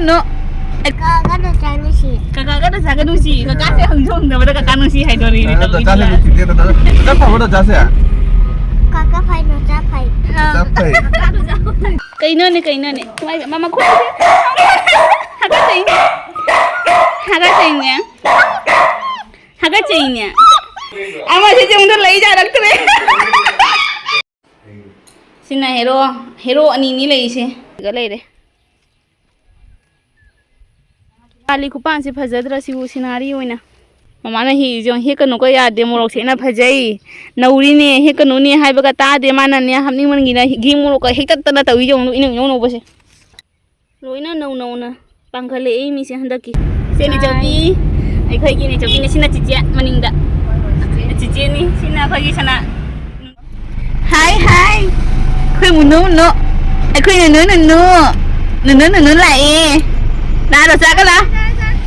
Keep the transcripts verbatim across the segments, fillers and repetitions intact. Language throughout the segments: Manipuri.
ꯅꯣ꯫ ꯀꯀꯥꯒ ꯅꯆꯥ ꯅꯨꯡꯁꯤ꯫ ꯀꯀꯥꯒ ꯅꯆꯥꯒ ꯅꯨꯡꯁꯤ꯫ ꯀꯀꯥꯁꯦ ꯍꯪꯁꯨ ꯍꯪꯗꯕꯗ ꯀꯀꯥ ꯅꯨꯡꯁꯤ ꯍꯥꯏꯗꯣꯔꯤꯅꯦ ꯑ, ꯇꯧꯔꯤꯁꯦ꯫ ꯅꯆꯥꯁꯦ ꯅꯨꯡꯁꯤꯗꯦ, ꯅꯆꯥ-, ꯅꯆꯥ ꯐꯕ꯭ꯔꯣ, ꯅꯆꯥꯁꯦ? ꯀꯀꯥ ꯐꯩ, ꯅꯆꯥ ꯐꯩ꯫ ꯅꯆꯥ ꯐꯩ꯫ ꯀꯩꯅꯣꯅꯦ, ꯀꯩꯅꯣꯅꯦ? ꯃꯥꯏ ꯃꯃꯥ ꯈꯨꯠꯁꯦ ꯍꯥꯒꯠꯆꯩꯅꯦ꯫ ꯍꯥꯒꯠꯆꯩꯅꯦ꯫ ꯍꯥꯒꯠꯆꯩꯅꯦ꯫ ꯑꯃꯁꯤ ꯌꯨꯝꯗ ꯂꯩ ꯌꯥꯔꯛꯇ꯭ꯔꯦ꯫ ꯁꯤꯅ ꯍꯦꯔꯣ, ꯍꯦꯔꯣ ꯑꯅꯤꯅꯤ ꯂꯩꯔꯤꯁꯦ꯫ ꯁꯤꯒ ꯂꯩꯔꯦ꯫ ꯄꯥꯂꯤ ꯈꯨꯄꯥꯟꯁꯦ ꯐꯖꯗ꯭ꯔꯥ ꯁꯤꯕꯨ ꯁꯤꯅꯥꯔꯤ ꯑꯣꯏꯅ? ꯃꯃꯥꯅ ꯍꯦꯛꯏꯁꯦ ꯌꯦꯡꯉꯨ, ꯍꯦꯛꯀꯅꯨꯀꯣ ꯌꯥꯗꯦ, ꯃꯣꯔꯣꯛꯁꯦ ꯍꯦꯟꯅ ꯐꯖꯩ꯫ ꯅꯧꯔꯤꯅꯦ, ꯍꯦꯛꯀꯅꯨꯅꯦ ꯍꯥꯏꯕꯒ ꯇꯥꯗꯦ, ꯃꯥꯅꯅꯦ ꯍꯥꯞꯅꯤꯡꯃꯟꯒꯤꯅ ꯍꯦꯛ ꯃꯣꯔꯣꯛꯀ ꯍꯦꯛꯇꯠꯇꯅ ꯇꯧꯏ ꯌꯦꯡꯉꯨ, ꯏꯅꯧ ꯏꯅꯧ ꯅꯧꯕꯁꯦ꯫ ꯂꯣꯏꯅ ꯅꯧ ꯅꯧꯅ ꯄꯥꯡꯈꯠꯂꯛꯏ ꯃꯤꯁꯦ ꯍꯟꯗꯛꯀꯤ꯫ ꯁꯦ ꯅꯦꯆꯧꯕꯤ, ꯑꯩꯈꯣꯏꯒꯤ ꯅꯦꯆꯧꯕꯤꯅꯦ, ꯁꯤꯅ ꯆꯤꯆꯦ ꯃꯅꯤꯡꯗ꯫ ꯆꯤꯆꯦꯅꯤ, ꯁꯤꯅ ꯑꯩꯈꯣꯏꯒꯤ ꯁꯅꯥ꯫ ꯍꯥꯏ, ꯍꯥꯏ꯫ ꯑꯩꯈꯣꯏ ꯃꯨꯅꯨ, ꯃꯨꯅꯨ꯫ ꯑꯩꯈꯣꯏ ꯅꯨꯅꯨ, ꯅꯨꯅꯨ꯫ ꯅꯨꯅꯨ, ꯅꯨꯅꯨ ꯂꯥꯛꯑꯦ꯫ ꯂꯥꯛꯑꯣ, ꯆꯥꯒ ꯂꯥꯛꯑꯣ꯫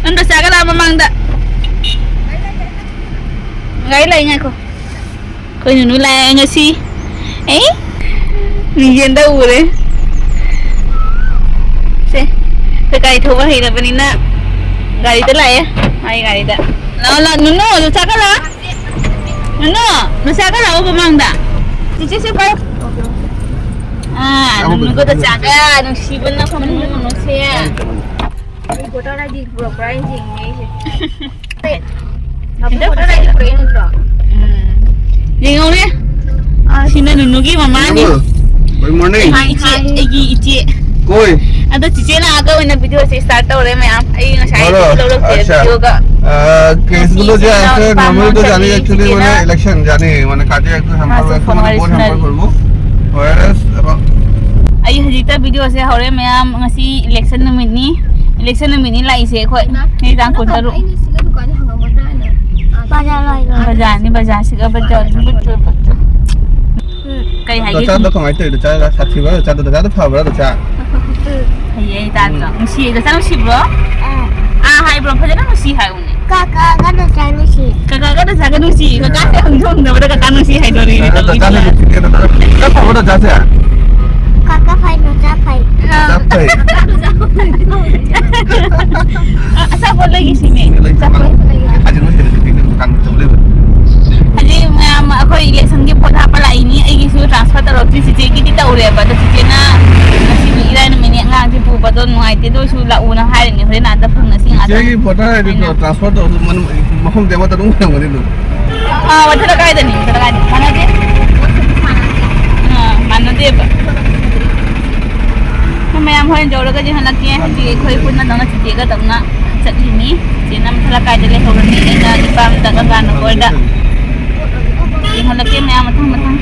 ꯑꯝꯇ ꯆꯥꯒ ꯂꯥꯛꯑꯣ ꯃꯃꯥꯡꯗ꯫ ꯉꯥꯏ ꯂꯩ, ꯉꯥꯏꯈꯣ꯫ ꯑꯩꯈꯣꯏ ꯅꯨꯅꯨ ꯂꯥꯛꯑꯦ ꯉꯁꯤ꯫ ꯑꯦ? ꯃꯤꯡꯖꯦꯜꯗ ꯎꯔꯦ꯫ ꯁꯦ, ꯑꯩꯈꯣꯏ ꯒꯥꯔꯤ ꯊꯧꯕ ꯍꯩꯔꯕꯅꯤꯅ ꯒꯥꯔꯤꯗ ꯂꯥꯛꯑꯦ꯫ ꯃꯥꯒꯤ ꯒꯥꯔꯤꯗ꯫ ꯂꯥꯛꯑꯣ, ꯂꯥꯛꯑꯣ, ꯅꯨꯅꯨ, ꯅꯆꯥꯒ ꯂꯥꯛꯑꯣ꯫ ꯅꯨꯅꯨ, ꯅꯆꯥꯒ ꯂꯥꯛꯑꯣ ꯃꯃꯥꯡꯗ꯫ ꯆꯤꯆꯦꯁꯦ ꯄꯥꯏꯌꯨ꯫ ꯑꯥ, ꯅꯨꯅꯨꯒ ꯅꯆꯥꯒ ꯅꯨꯡꯁꯤꯕꯅ ꯈꯣꯡ ꯅꯨꯅꯨꯁꯦ꯫ ꯑꯩ ꯚꯣꯇꯔ ꯑꯥꯏ ꯗꯤ ꯄꯨꯔꯛꯄ꯭ꯔꯥ ꯍꯥꯏꯅ ꯌꯦꯡꯉꯤꯅꯦ ꯑꯩꯁꯦ꯫ ꯚꯣꯇꯔ ꯑꯥꯏ ꯗꯤ ꯄꯨꯔꯛꯏ ꯅꯠꯇ꯭ꯔꯣ? ꯎꯝ꯫ ꯌꯦꯡꯍꯧꯔꯦ꯫ ꯑꯁ꯫ ꯁꯤꯅ ꯅꯨꯅꯨꯒꯤ ꯃꯃꯥꯅꯤ꯫ Good morning. ꯍꯥꯏ, ꯏꯆꯦ, ꯑꯩꯒꯤ ꯏꯆꯦ꯫ ꯀꯣꯏ꯫ ꯑꯗꯣ ꯆꯤꯆꯦ ꯂꯥꯛꯑꯒ ꯑꯣꯏꯅ ꯚꯤꯗꯤꯑꯣꯁꯦ start ꯇꯧꯔꯦ ꯃꯌꯥꯝ꯫ ꯑꯩ ꯉꯁꯥꯏ ꯍꯜꯂꯣ꯫ ꯂꯧꯔꯛꯇꯦ ꯑꯠꯁꯥ꯫ ꯚꯤꯗꯤꯑꯣꯒ꯫ ꯑ, ꯉꯁꯤ ꯀꯦꯁꯕꯨꯂꯣꯁꯦ ꯏꯆꯤꯟ ꯏꯅꯥꯎ ꯑꯁꯦ ꯅꯨꯄꯥ ꯑꯃ ꯅꯣꯔꯃꯦꯜꯗꯣ ꯖꯥꯅꯤ, ꯆꯠꯂꯤ, actually ꯆꯤꯆꯦꯅ ꯃꯥꯅꯦ, election ꯖꯥꯅꯤ, ꯃꯥꯅꯦ, ꯀꯥꯖꯦ ꯑꯩꯈꯣꯏ ꯃꯥꯁꯨ ꯍꯝꯄꯔ ꯐꯣꯟ ꯋꯥꯔꯤ ꯁꯥꯟꯅꯔꯤ꯫ ꯍꯝꯄꯔ ꯈꯣꯜꯕꯨ꯫ ꯍꯣꯏ, ꯑꯁ, ꯑꯕ꯫ ꯑꯩ ꯍꯧꯖꯤꯛꯇ ꯚꯤꯗꯤꯑꯣꯁꯦ ꯍꯧꯔꯦ ꯃꯌꯥꯝ꯫ ꯉꯁꯤ election ꯅꯨꯃꯤꯠꯅꯤ꯫ Election ꯅꯨꯃꯤꯠꯅꯤ ꯂꯥꯛꯏꯁꯦ ꯑꯩꯈꯣꯏ꯫ ꯃꯤ ꯇꯥꯡ ꯀꯨꯟꯇꯔꯨꯛ꯫ ꯑꯩꯅ ꯁꯤꯒ ꯗꯨꯀꯥꯟꯗ ꯍꯪꯉꯝꯒꯗ꯭ꯔꯥ ꯍꯥꯏꯅ꯫ ꯕꯖꯥꯔ ꯂꯣꯏꯈ꯭ꯔꯦ꯫ ꯕꯖꯥꯔꯅꯤ, ꯕꯖꯥꯔꯁꯤꯒ ꯕꯖꯥꯔ꯫ ꯎꯝ, ꯀꯩ ꯍꯥꯏꯒꯦ? ꯗꯣꯆꯥꯗꯣ ꯀꯃꯥꯏꯅ ꯇꯧꯔꯤꯅꯣ? ꯗꯣꯆꯥ ꯁꯥꯊꯤꯕ꯭ꯔꯣ? ꯗꯣꯆꯥꯗꯣ, ꯗꯣꯆꯥꯗꯣ ꯐꯕ꯭ꯔꯣ, ꯗꯣꯆꯥ? ꯐꯩꯌꯦ, ꯑꯩ ꯇꯥꯗ꯭ꯔꯣ? ꯎꯝ꯫ ꯅꯨꯡꯁꯤꯌꯦ, ꯗꯣꯆꯥ ꯅꯨꯡꯁꯤꯕ꯭ꯔꯣ? ꯑꯥ꯫ ꯑꯥ ꯍꯥꯏꯕ꯭ꯔꯣ? ꯐꯖꯅ ꯅꯨꯡꯁꯤ ꯍꯥꯏꯌꯨꯅꯦ꯫ ꯀꯀꯥꯒ ꯗꯣꯆꯥ ꯅꯨꯡꯁꯤ꯫ ꯀꯀꯥꯒ ꯗꯣꯆꯥꯒ ꯅꯨꯡꯁꯤ꯫ ꯀꯀꯥꯁꯦ ꯍꯪꯁꯨ ꯍꯪꯗꯕꯗ ꯀꯀꯥ ꯅꯨꯡꯁꯤ ꯍꯥꯏꯗꯣꯔꯤꯅꯦ ꯗꯣꯆꯥꯁꯦ ꯇꯧꯔꯤꯁꯦ꯫ ꯅꯨꯡꯁꯤ꯫ ꯗꯣꯆꯥ ꯐꯕ꯭ꯔꯣ, ꯗꯣꯆꯥꯁꯦ? ꯀꯀꯥ ꯐꯩ, ꯗꯣꯆꯥ ꯐꯩ꯫ ꯗꯣꯆꯥ ꯐꯩ꯫ ꯑꯗꯣ ꯅꯨꯡꯉꯥꯏꯇꯦ, ꯑꯗꯨ ꯑꯣꯏꯔꯁꯨ ꯂꯥꯛꯎꯅ ꯍꯥꯏꯔꯤꯅꯦ, ꯍꯣꯔꯦꯟ ꯑꯥꯗ ꯐꯪꯅꯁꯤ ꯉꯥꯛꯇꯪ ꯏꯆꯦꯒꯤ ꯚꯣꯇꯔ ꯑꯥꯏ ꯗꯤꯗꯣ ꯍꯥꯏꯅ꯫ ꯇ꯭ꯔꯥꯟꯁꯐꯔ ꯇꯧꯔꯁꯨ ꯃꯅꯨꯡ-, ꯃꯐꯝꯗꯤ ꯑꯃꯠꯇ ꯑꯗꯨꯝ ꯑꯣꯏꯔꯝꯒꯅꯤ ꯑꯗꯨꯝ꯫ ꯑꯥ, ꯃꯊꯛ ꯂꯩꯀꯥꯏꯗꯅꯤ, ꯃꯊꯛ ꯂꯩꯀꯥꯏꯗ ꯃꯥꯟꯅꯗꯦ꯫ ꯑꯥ, ꯃꯥꯟꯅꯗꯦꯕ꯫ ꯑꯩꯈꯣꯏ ꯃꯌꯥꯝ ꯍꯣꯔꯦꯟ ꯌꯧꯔꯒꯗꯤ ꯍꯜꯂꯛꯀꯦ꯫ ꯍꯧꯖꯤꯛ ꯑꯩꯈꯣꯏ ꯄꯨꯟꯅ ꯇꯧꯅ ꯆꯤꯆꯦꯒ ꯇꯧꯅ ꯆꯠꯂꯤꯅꯤ꯫ ꯆꯤꯆꯦꯅ ꯃꯊꯛ ꯂꯩꯀꯥꯏꯗ ꯂꯩꯍꯧꯔꯅꯤ, ꯑꯩꯅ ꯏꯄꯥꯝꯗ ꯀꯀꯥ ꯅꯈꯣꯏꯗ ꯌꯦꯡꯍꯜꯂꯛꯀꯦ ꯃꯌꯥꯝ ꯃꯊꯪ ꯃꯊꯪ꯫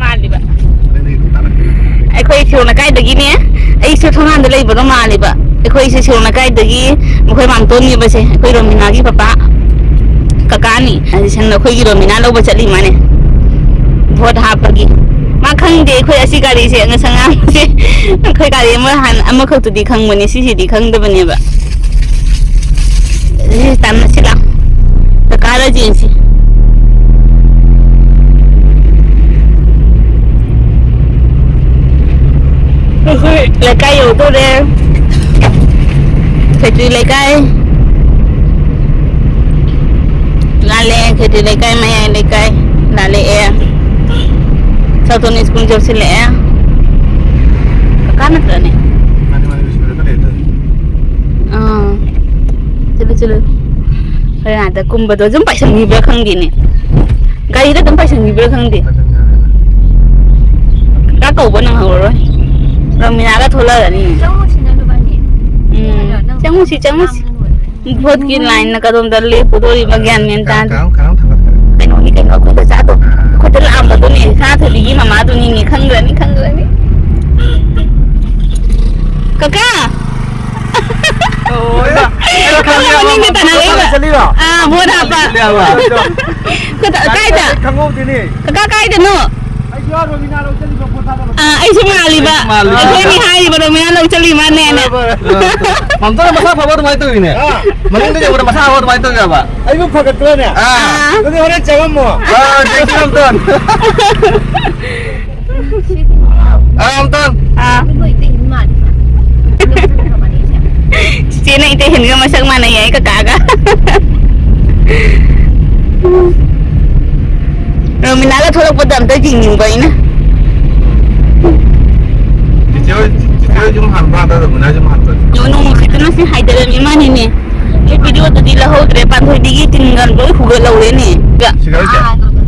ꯃꯥꯜꯂꯤꯕ꯫ ꯑꯩꯈꯣꯏ ꯁꯤꯔꯣꯛ ꯂꯩꯀꯥꯏꯗꯒꯤꯅꯦ, ꯑꯩꯁꯨ ꯊꯣꯡꯒꯥꯟꯗ ꯂꯩꯕꯗꯣ ꯃꯥꯜꯂꯤꯕ꯫ ꯑꯩꯈꯣꯏꯁꯦ ꯁꯤꯔꯣꯛ ꯂꯩꯀꯥꯏꯗꯒꯤ ꯃꯈꯣꯏ ꯃꯥꯝꯇꯣꯟꯅꯦꯕꯁꯦ, ꯑꯩꯈꯣꯏ ꯔꯣꯃꯤꯅꯥꯒꯤ ꯄꯄꯥ, ꯀꯀꯥꯅꯤ꯫ ꯑꯁꯤꯅ ꯑꯩꯈꯣꯏꯒꯤ ꯔꯣꯃꯤꯅꯥ ꯂꯧꯕ ꯆꯠꯂꯤ ꯃꯥꯅꯦ, ꯚꯣꯠ ꯍꯥꯞꯄꯒꯤ꯫ ꯃꯥ ꯈꯪꯗꯦ ꯑꯩꯈꯣꯏ ꯑꯁꯤ ꯒꯥꯔꯤꯁꯦ, ꯉꯁꯥꯏ ꯉꯥꯡꯕꯁꯦ꯫ ꯑꯩꯈꯣꯏ ꯒꯥꯔꯤ ꯑꯃ ꯍꯥꯟ-, ꯑꯃꯈꯛꯇꯨꯗꯤ ꯈꯪꯕꯅꯦ, ꯁꯤꯁꯤꯗꯤ ꯈꯪꯗꯕꯅꯦꯕ꯫ ꯁꯤ ꯇꯝꯃꯁꯤ ꯂꯥꯎ꯫ ꯀꯀꯥꯗ ꯆꯦꯟꯁꯤ꯫ ꯑꯩꯈꯣꯏ ꯂꯩꯀꯥꯏ ꯌꯧꯗꯣꯔꯦ꯫ ꯈꯦꯇ꯭ꯔꯤ ꯂꯩꯀꯥꯏ꯫ ꯂꯥꯜꯂꯦ, ꯈꯦꯇ꯭ꯔꯤ ꯂꯩꯀꯥꯏ, ꯃꯌꯥꯏ ꯂꯩꯀꯥꯏ꯫ ꯂꯥꯜꯂꯛꯑꯦ꯫ ꯁꯥꯎꯇꯣꯟ ꯁ꯭ꯀꯨꯜ ꯌꯧꯁꯤꯜꯂꯛꯑꯦ꯫ ꯀꯀꯥ ꯅꯠꯇ꯭ꯔꯅꯦ? ꯃꯥꯅꯦ, ꯃꯥꯅꯦ, ꯁ꯭ꯀꯨꯜꯗ ꯂꯩꯔꯦ꯫ ꯑꯥ꯫ ꯆꯠꯂꯨ, ꯆꯠꯂꯨ꯫ ꯍꯣꯔꯦꯟ ꯑꯥꯗ ꯀꯨꯝꯕꯗꯣ ꯑꯗꯨꯝ ꯄꯥꯏꯁꯟꯈꯤꯕ꯭ꯔꯥ ꯈꯪꯗꯦꯅꯦ꯫ ꯒꯥꯔꯤꯗ ꯑꯗꯨꯝ ꯄꯥꯏꯁꯟꯈꯤꯕ꯭ꯔꯥ ꯈꯪꯗꯦ꯫ ꯀꯀꯥ ꯀꯧꯕ ꯅꯪꯍꯧꯔꯔꯣꯏ꯫ ꯔꯣꯃꯤꯅꯥꯒ ꯊꯣꯛꯂꯛꯑꯅꯤ꯫ ꯆꯪꯉꯨꯁꯤ ꯅꯪ ꯅꯕꯥꯅꯤ꯫ ꯎꯝ꯫ ꯅꯪ ꯆꯪꯉꯨꯁꯤ, ꯆꯪꯉꯨꯁꯤ꯫ ꯂꯥꯡꯕꯅ ꯂꯣꯏꯔꯦ꯫ ꯚꯣꯠꯀꯤ ꯂꯥꯏꯟꯅ ꯀꯗꯣꯝꯗ ꯂꯦꯞꯄꯨꯗꯣꯔꯤꯕ ꯒ꯭ꯌꯥꯟ ꯃꯦꯟ ꯇꯥꯗꯦ꯫ ꯀꯅꯥ-, ꯀꯅꯥꯅꯣ ꯊꯥꯡꯒꯠꯈ꯭ꯔꯦ? ꯀꯩꯅꯣꯅꯤ ꯀꯩꯅꯣ, ꯑꯩꯈꯣꯏ ꯗꯗꯥꯗꯣ꯫ ꯑꯩꯈꯣꯏꯗ ꯂꯥꯛꯑꯝꯕꯗꯨꯅꯦ, ꯁꯅꯥꯊꯣꯏꯕꯤꯒꯤ ꯃꯃꯥꯗꯨꯅꯤꯅꯦ, ꯈꯪꯈ꯭ꯔꯅꯤ, ꯈꯪꯈ꯭ꯔꯅꯤ꯫ ꯀꯀꯥ! ꯑꯣ, ꯏꯃꯥ, ꯑꯩꯅ ꯈꯜꯂꯦꯕ, ꯃꯅꯤꯡꯗ ꯃꯥ ꯇꯥꯟꯅꯔꯛꯏꯕ꯫ ꯆꯠꯂꯤꯔꯣ? ꯑꯥ, ꯚꯣꯠ ꯍꯥꯞꯄ꯫ ꯆꯠꯂꯦꯕ꯫ ꯀꯗꯥ-, ꯀꯥꯏꯗ? ꯈꯪꯍꯧꯗꯦꯅꯦ꯫ ꯀꯀꯥ ꯀꯥꯏꯗꯅꯣ? ꯑꯩꯁꯨ ꯑꯥ ꯔꯣꯃꯤꯅꯥ ꯂꯧ ꯆꯠꯂꯤꯕ ꯚꯣꯠ ꯊꯥꯗꯕ꯫ ꯑꯥ, ꯑꯩꯁꯨ ꯃꯥꯜꯂꯤꯕ꯫ ꯑꯩꯁꯨ ꯃꯥꯜꯂꯤꯕ꯫ ꯑꯩꯈꯣꯏꯅꯤ ꯍꯥꯏꯔꯤꯕ ꯔꯣꯃꯤꯅꯥ ꯂꯧ ꯆꯠꯂꯤ ꯃꯥꯅꯦꯅ꯫ ꯕꯔꯥ, ꯕꯔꯥ꯫ ꯃꯥꯝꯇꯣꯟ ꯃꯁꯥ ꯐꯕ ꯑꯗꯨꯃꯥꯏꯅ ꯇꯧꯋꯤꯅꯦ꯫ ꯑꯥ꯫ ꯃꯅꯤꯡꯗ ꯌꯧꯕꯗ ꯃꯁꯥ ꯐꯕ ꯑꯗꯨꯃꯥꯏꯅ ꯇꯧꯋꯦꯕ꯫ ꯑꯩꯕꯨ ꯐꯒꯠꯄ꯭ꯔꯅꯦ? ꯑꯥ꯫ ꯑꯥ꯫ ꯑꯗꯨꯗꯤ ꯍꯣꯔꯦꯟ ꯆꯪꯉꯝꯃꯣ꯫ ꯑꯥ, ꯆꯦꯛꯁꯤ ꯃꯥꯝꯇꯣꯟ꯫ ꯑꯥ, ꯃꯥꯝꯇꯣꯟ꯫ ꯑꯥ꯫ ꯆꯤꯆꯦꯅ ꯏꯇꯩ ꯍꯦꯟꯒ ꯃꯁꯛ ꯃꯥꯟꯅꯩ ꯍꯥꯏ ꯀꯀꯥꯒ꯫ ꯔꯣꯃꯤꯅꯥꯒ ꯊꯣꯛꯂꯛꯄꯗ ꯑꯝꯇ ꯌꯦꯡꯅꯤꯡꯕ ꯑꯩꯅ꯫ ꯌꯨꯝ ꯍꯥꯟꯕ꯭ꯔꯥ, ꯑꯗ ꯃꯨꯅꯥ ꯌꯨꯝ ꯍꯥꯟꯕ꯭ꯔꯥ? ꯅꯣꯡ ꯅꯨꯡꯁꯤꯠꯇꯨꯅ ꯁꯤ ꯍꯥꯏꯗꯔꯝꯃꯤ ꯃꯥꯅꯤꯅꯦ꯫ ꯑꯩ ꯚꯤꯗꯤꯑꯣꯗꯗꯤ ꯂꯧꯍꯧꯗ꯭ꯔꯦ, ꯄꯥꯟꯊꯣꯏꯕꯤꯒꯤ ꯇꯤꯟꯒ ꯂꯣꯏ ꯍꯨꯒꯠꯍꯧꯔꯦꯅꯦ꯫ ꯁꯤꯒ ꯂꯩꯇꯦ?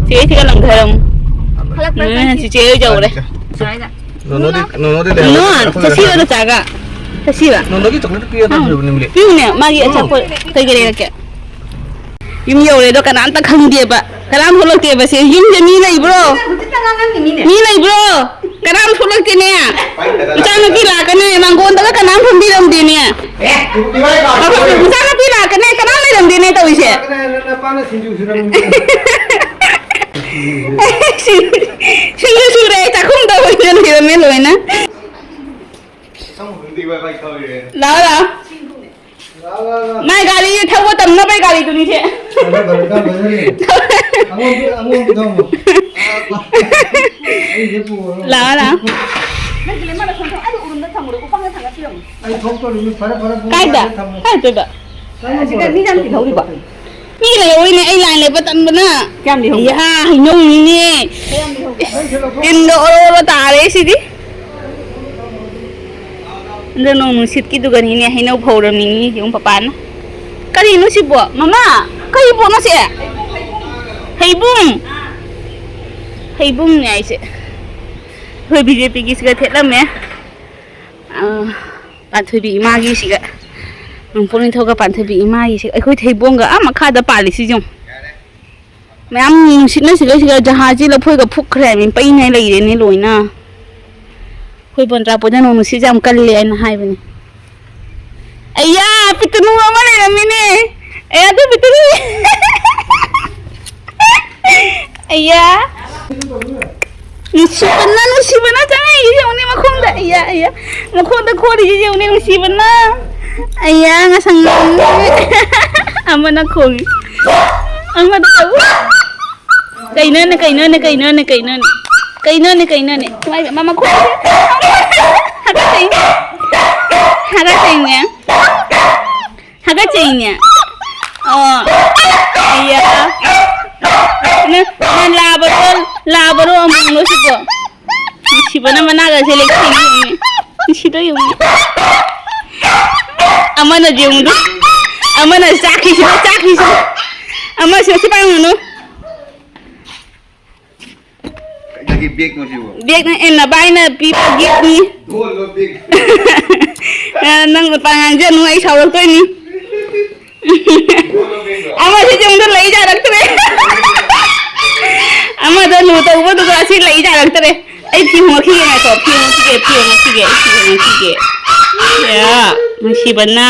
ꯁꯤ ꯁꯤꯒ ꯂꯪꯊꯔꯝꯃꯨ꯫ ꯎꯝ, ꯆꯤꯆꯦ ꯍꯣꯏ ꯌꯧꯔꯦ꯫ ꯅꯣꯅꯣꯗꯤ, ꯅꯣꯅꯣꯗꯤ ꯅꯣ, ꯂꯩꯍꯧꯔꯦ꯫ ꯆꯠꯁꯤꯔꯣ ꯅꯆꯥꯒ? ꯆꯠꯁꯤꯔꯣ? ꯅꯣꯅꯣꯒꯤ ꯆꯣꯀ꯭ꯂꯦꯠꯇꯣ ꯄꯤꯔꯒ ꯊꯝꯈ꯭ꯔꯕꯅꯦ, ꯃꯤꯂꯤ꯫ ꯄꯤꯌꯨꯅꯦ, ꯃꯥꯒꯤ ꯎꯝ꯫ ꯑꯆꯥꯄꯣꯠ ꯀꯩꯀꯩ ꯂꯩꯔꯛꯀꯦ? ꯌꯨꯝ ꯌꯧꯔꯦ ꯑꯗꯣ ꯀꯅꯥꯝꯇ ꯈꯪꯗꯦꯕ꯫ ꯀꯅꯥꯝ ꯊꯣꯛꯂꯛꯇꯦꯕ꯫ ꯁꯦ, ꯌꯨꯝꯁꯦ ꯃꯤ ꯂꯩꯕ꯭ꯔꯣ? ꯍꯧꯖꯤꯛꯇ ꯉꯥꯡꯉꯝꯃꯤꯅꯤꯅꯦ꯫ ꯃꯤ ꯂꯩꯕ꯭ꯔꯣ? ꯀꯅꯥꯝ ꯊꯣꯛꯂꯛꯇꯦꯅꯦ꯫ ꯏꯆꯥꯅꯨꯄꯤ ꯂꯥꯛꯀꯅꯤ, ꯃꯥꯡꯒꯣꯟꯗꯒ ꯀꯅꯥꯝ ꯐꯝꯕꯤꯔꯝꯗꯦꯅꯦ꯫ ꯏꯆꯥꯅꯨꯄꯤ ꯂꯥꯛꯀꯅꯤ, ꯀꯅꯥꯝ ꯂꯩꯔꯝꯗꯦꯅꯦ ꯇꯧꯔꯤꯁꯦ꯫ ꯅꯄꯥꯅ ꯁꯤꯡꯖꯨ ꯁꯨꯔꯝꯃꯤ꯫ ꯁꯤꯡꯖꯨ ꯁꯨꯔꯦ, ꯆꯥꯛꯈꯨꯝꯗ ꯑꯣꯏꯅ ꯂꯩꯔꯝꯃꯦ ꯂꯣꯏꯅ꯫ ꯂꯥꯛꯑꯣ, ꯂꯥꯛꯑꯣ꯫ ꯃꯥꯏ ꯒꯥꯔꯤ ꯊꯧꯕ ꯇꯝꯅꯕꯩ ꯒꯥꯔꯤꯗꯨꯅꯤ ꯁꯦ꯫ ꯂꯥꯛꯑꯣ, ꯂꯥꯛꯑꯣ꯫ ꯀꯥꯏꯗ? ꯀꯥꯏ ꯆꯠꯇꯣꯏꯕ? ꯃꯤ ꯂꯩꯍꯧꯔꯤꯅꯦ, ꯑꯩ ꯂꯥꯏꯟ ꯂꯦꯞꯄ ꯇꯟꯕꯅ꯫ ꯀꯌꯥꯝ ꯂꯩꯍꯧꯒꯦ? ꯌꯥ, ꯍꯩꯅꯧꯅꯤꯅꯦ꯫ ꯇꯤꯟꯗꯣ ꯑꯣꯔꯣ ꯑꯣꯔꯣ ꯇꯥꯔꯦ ꯁꯤꯗꯤ꯫ ꯑꯗꯣ ꯅꯣꯡ ꯅꯨꯡꯁꯤꯠꯀꯤꯗꯨꯒꯅꯤꯅꯦ ꯍꯩꯅꯧ ꯐꯧꯔꯝꯃꯤꯅꯤ ꯌꯦꯡꯉꯨ ꯄꯄꯥꯅ꯫ ꯀꯔꯤꯅꯣ ꯁꯤꯕꯣ? ꯃꯃꯥ, ꯀꯔꯤ ꯄꯣꯠꯅꯣ ꯁꯦ? ꯍꯩꯕꯨꯡ꯫ ꯍꯩꯕꯨꯡꯅꯦ ꯍꯥꯏꯁꯦ꯫ ꯑꯩꯈꯣꯏ ꯕꯤ ꯖꯦ ꯄꯤꯒꯤꯁꯤꯒ ꯊꯦꯠꯂꯝꯃꯦ꯫ ꯑꯥ, ꯄꯥꯟꯊꯣꯏꯕꯤ ꯏꯃꯥꯒꯤꯁꯤꯒ꯫ ꯅꯣꯡꯄꯣꯛ ꯅꯤꯡꯊꯧꯒ ꯄꯥꯟꯊꯣꯏꯕꯤ ꯏꯃꯥꯒꯤꯁꯤꯒ꯫ ꯑꯩꯈꯣꯏ ꯊꯩꯕꯣꯡꯒ ꯑꯥ ꯃꯈꯥꯗ ꯄꯥꯜꯂꯤꯁꯤ ꯌꯦꯡꯉꯨ꯫ ꯃꯌꯥꯝ ꯅꯨꯡꯁꯤꯠꯅ ꯁꯤꯒ ꯁꯤꯒ ꯖꯍꯥꯖꯤ ꯂꯐꯣꯏꯒ ꯐꯨꯛꯈ꯭ꯔꯦ ꯍꯥꯏꯕꯅꯤ, ꯄꯩꯉꯩ ꯂꯩꯔꯦꯅꯦ ꯂꯣꯏꯅ꯫ ꯑꯩꯈꯣꯏ ꯕꯣꯟꯗ꯭ꯔꯥꯄꯨꯗ ꯅꯣꯡ ꯅꯨꯡꯁꯤꯠꯁꯦ ꯌꯥꯝ ꯀꯜꯂꯦ ꯍꯥꯏꯅ ꯍꯥꯏꯕꯅꯤ꯫ ꯑꯩꯌꯥ, ꯄꯤꯇꯅꯨ ꯑꯃ ꯂꯩꯔꯝꯃꯤꯅꯦ꯫ ꯑꯩꯌꯥ, ꯑꯗꯨ ꯄꯤꯇꯅꯨ꯫ ꯑꯩꯌꯥ꯫ ꯅꯨꯡꯁꯤꯕꯅ, ꯅꯨꯡꯁꯤꯕꯅ ꯆꯪꯉꯛꯏꯁꯦ ꯌꯦꯡꯉꯨꯅꯦ ꯃꯈꯣꯡꯗ꯫ ꯑꯩꯌꯥ, ꯑꯩꯌꯥ꯫ ꯃꯈꯣꯡꯗ ꯈꯣꯔꯤꯁꯦ ꯌꯦꯡꯉꯨꯅꯦ ꯅꯨꯡꯁꯤꯕꯅ꯫ ꯑꯩꯌꯥ, ꯉꯁꯪ ꯉꯥꯡꯉꯦ꯫ ꯑꯃꯅ ꯈꯣꯡꯉꯤ꯫ ꯑꯃꯗ ꯇꯧ꯫ ꯀꯩꯅꯣꯅꯦ, ꯀꯩꯅꯣꯅꯦ, ꯀꯩꯅꯣꯅꯦ, ꯀꯩꯅꯣꯅꯦ꯫ ꯀꯩꯅꯣꯅꯦ, ꯀꯩꯅꯣꯅꯦ꯫ ꯃꯥꯏ ꯃꯃꯥ ꯈꯣꯡꯉꯦ꯫ ꯍꯥꯒꯠꯆꯩꯅꯦ꯫ ꯍꯥꯒꯠꯆꯩꯅꯦ꯫ ꯍꯥꯒꯠꯆꯩꯅꯦ꯫ ꯑꯣ꯫ ꯑꯩꯌꯥ꯫ ꯅꯪ, ꯅꯪ ꯂꯥꯕꯔꯣ, ꯂꯥꯕꯔꯣ ꯑꯃꯣꯝꯂꯣ ꯁꯤꯕꯣ? ꯅꯨꯡꯁꯤꯕꯅ ꯃꯅꯥꯒꯁꯦ ꯂꯦꯛꯊꯦꯡꯉꯦ꯫ ꯅꯨꯡꯁꯤꯗꯣ ꯌꯦꯡꯉꯨ꯫ ꯑꯃꯅ ꯌꯦꯡꯉꯨꯗꯨ꯫ ꯑꯃꯅ ꯆꯥꯛꯈꯤꯁꯤꯅ, ꯆꯥꯛꯈꯤꯁꯤꯅ꯫ ꯑꯃꯁꯤꯅ ꯁꯤ ꯄꯥꯡꯉꯨꯅꯨ꯫ ꯀꯩꯗꯒꯤ ꯕꯦꯒꯅꯣ ꯁꯤꯕꯨ? ꯕꯦꯒꯅ ꯑꯦ, ꯅꯕꯥꯏꯅ ꯄꯤꯕ ꯒꯤꯐꯅꯤ꯫ ꯗꯣꯜꯂꯣ ꯕꯦꯒ꯫ ꯑ, ꯅꯪ ꯂꯨꯄꯥ ꯉꯥꯡꯖꯅꯨ, ꯑꯩ ꯁꯥꯎꯔꯛꯇꯣꯏꯅꯤ꯫ ꯗꯣꯜꯂꯣ ꯕꯦꯒꯗꯣ꯫ ꯑꯃꯁꯤ ꯌꯨꯝꯗ ꯂꯩ ꯌꯥꯔꯛꯇ꯭ꯔꯦ꯫ ꯑꯃꯗ ꯂꯨ ꯇꯧꯕꯗꯨꯒ ꯑꯁꯤ ꯂꯩ ꯌꯥꯔꯛꯇ꯭ꯔꯦ꯫ ꯑꯩ ꯐꯤ ꯍꯣꯡꯉꯛꯈꯤꯒꯦ, ꯉꯥꯏꯈꯣ, ꯐꯤ ꯍꯣꯡꯉꯛꯈꯤꯒꯦ, ꯐꯤ ꯍꯣꯡꯉꯛꯈꯤꯒꯦ, ꯑꯩ ꯐꯤ ꯍꯣꯡꯉꯛꯈꯤꯒꯦ꯫ ꯌꯥ, ꯅꯨꯡꯁꯤꯕꯅ꯫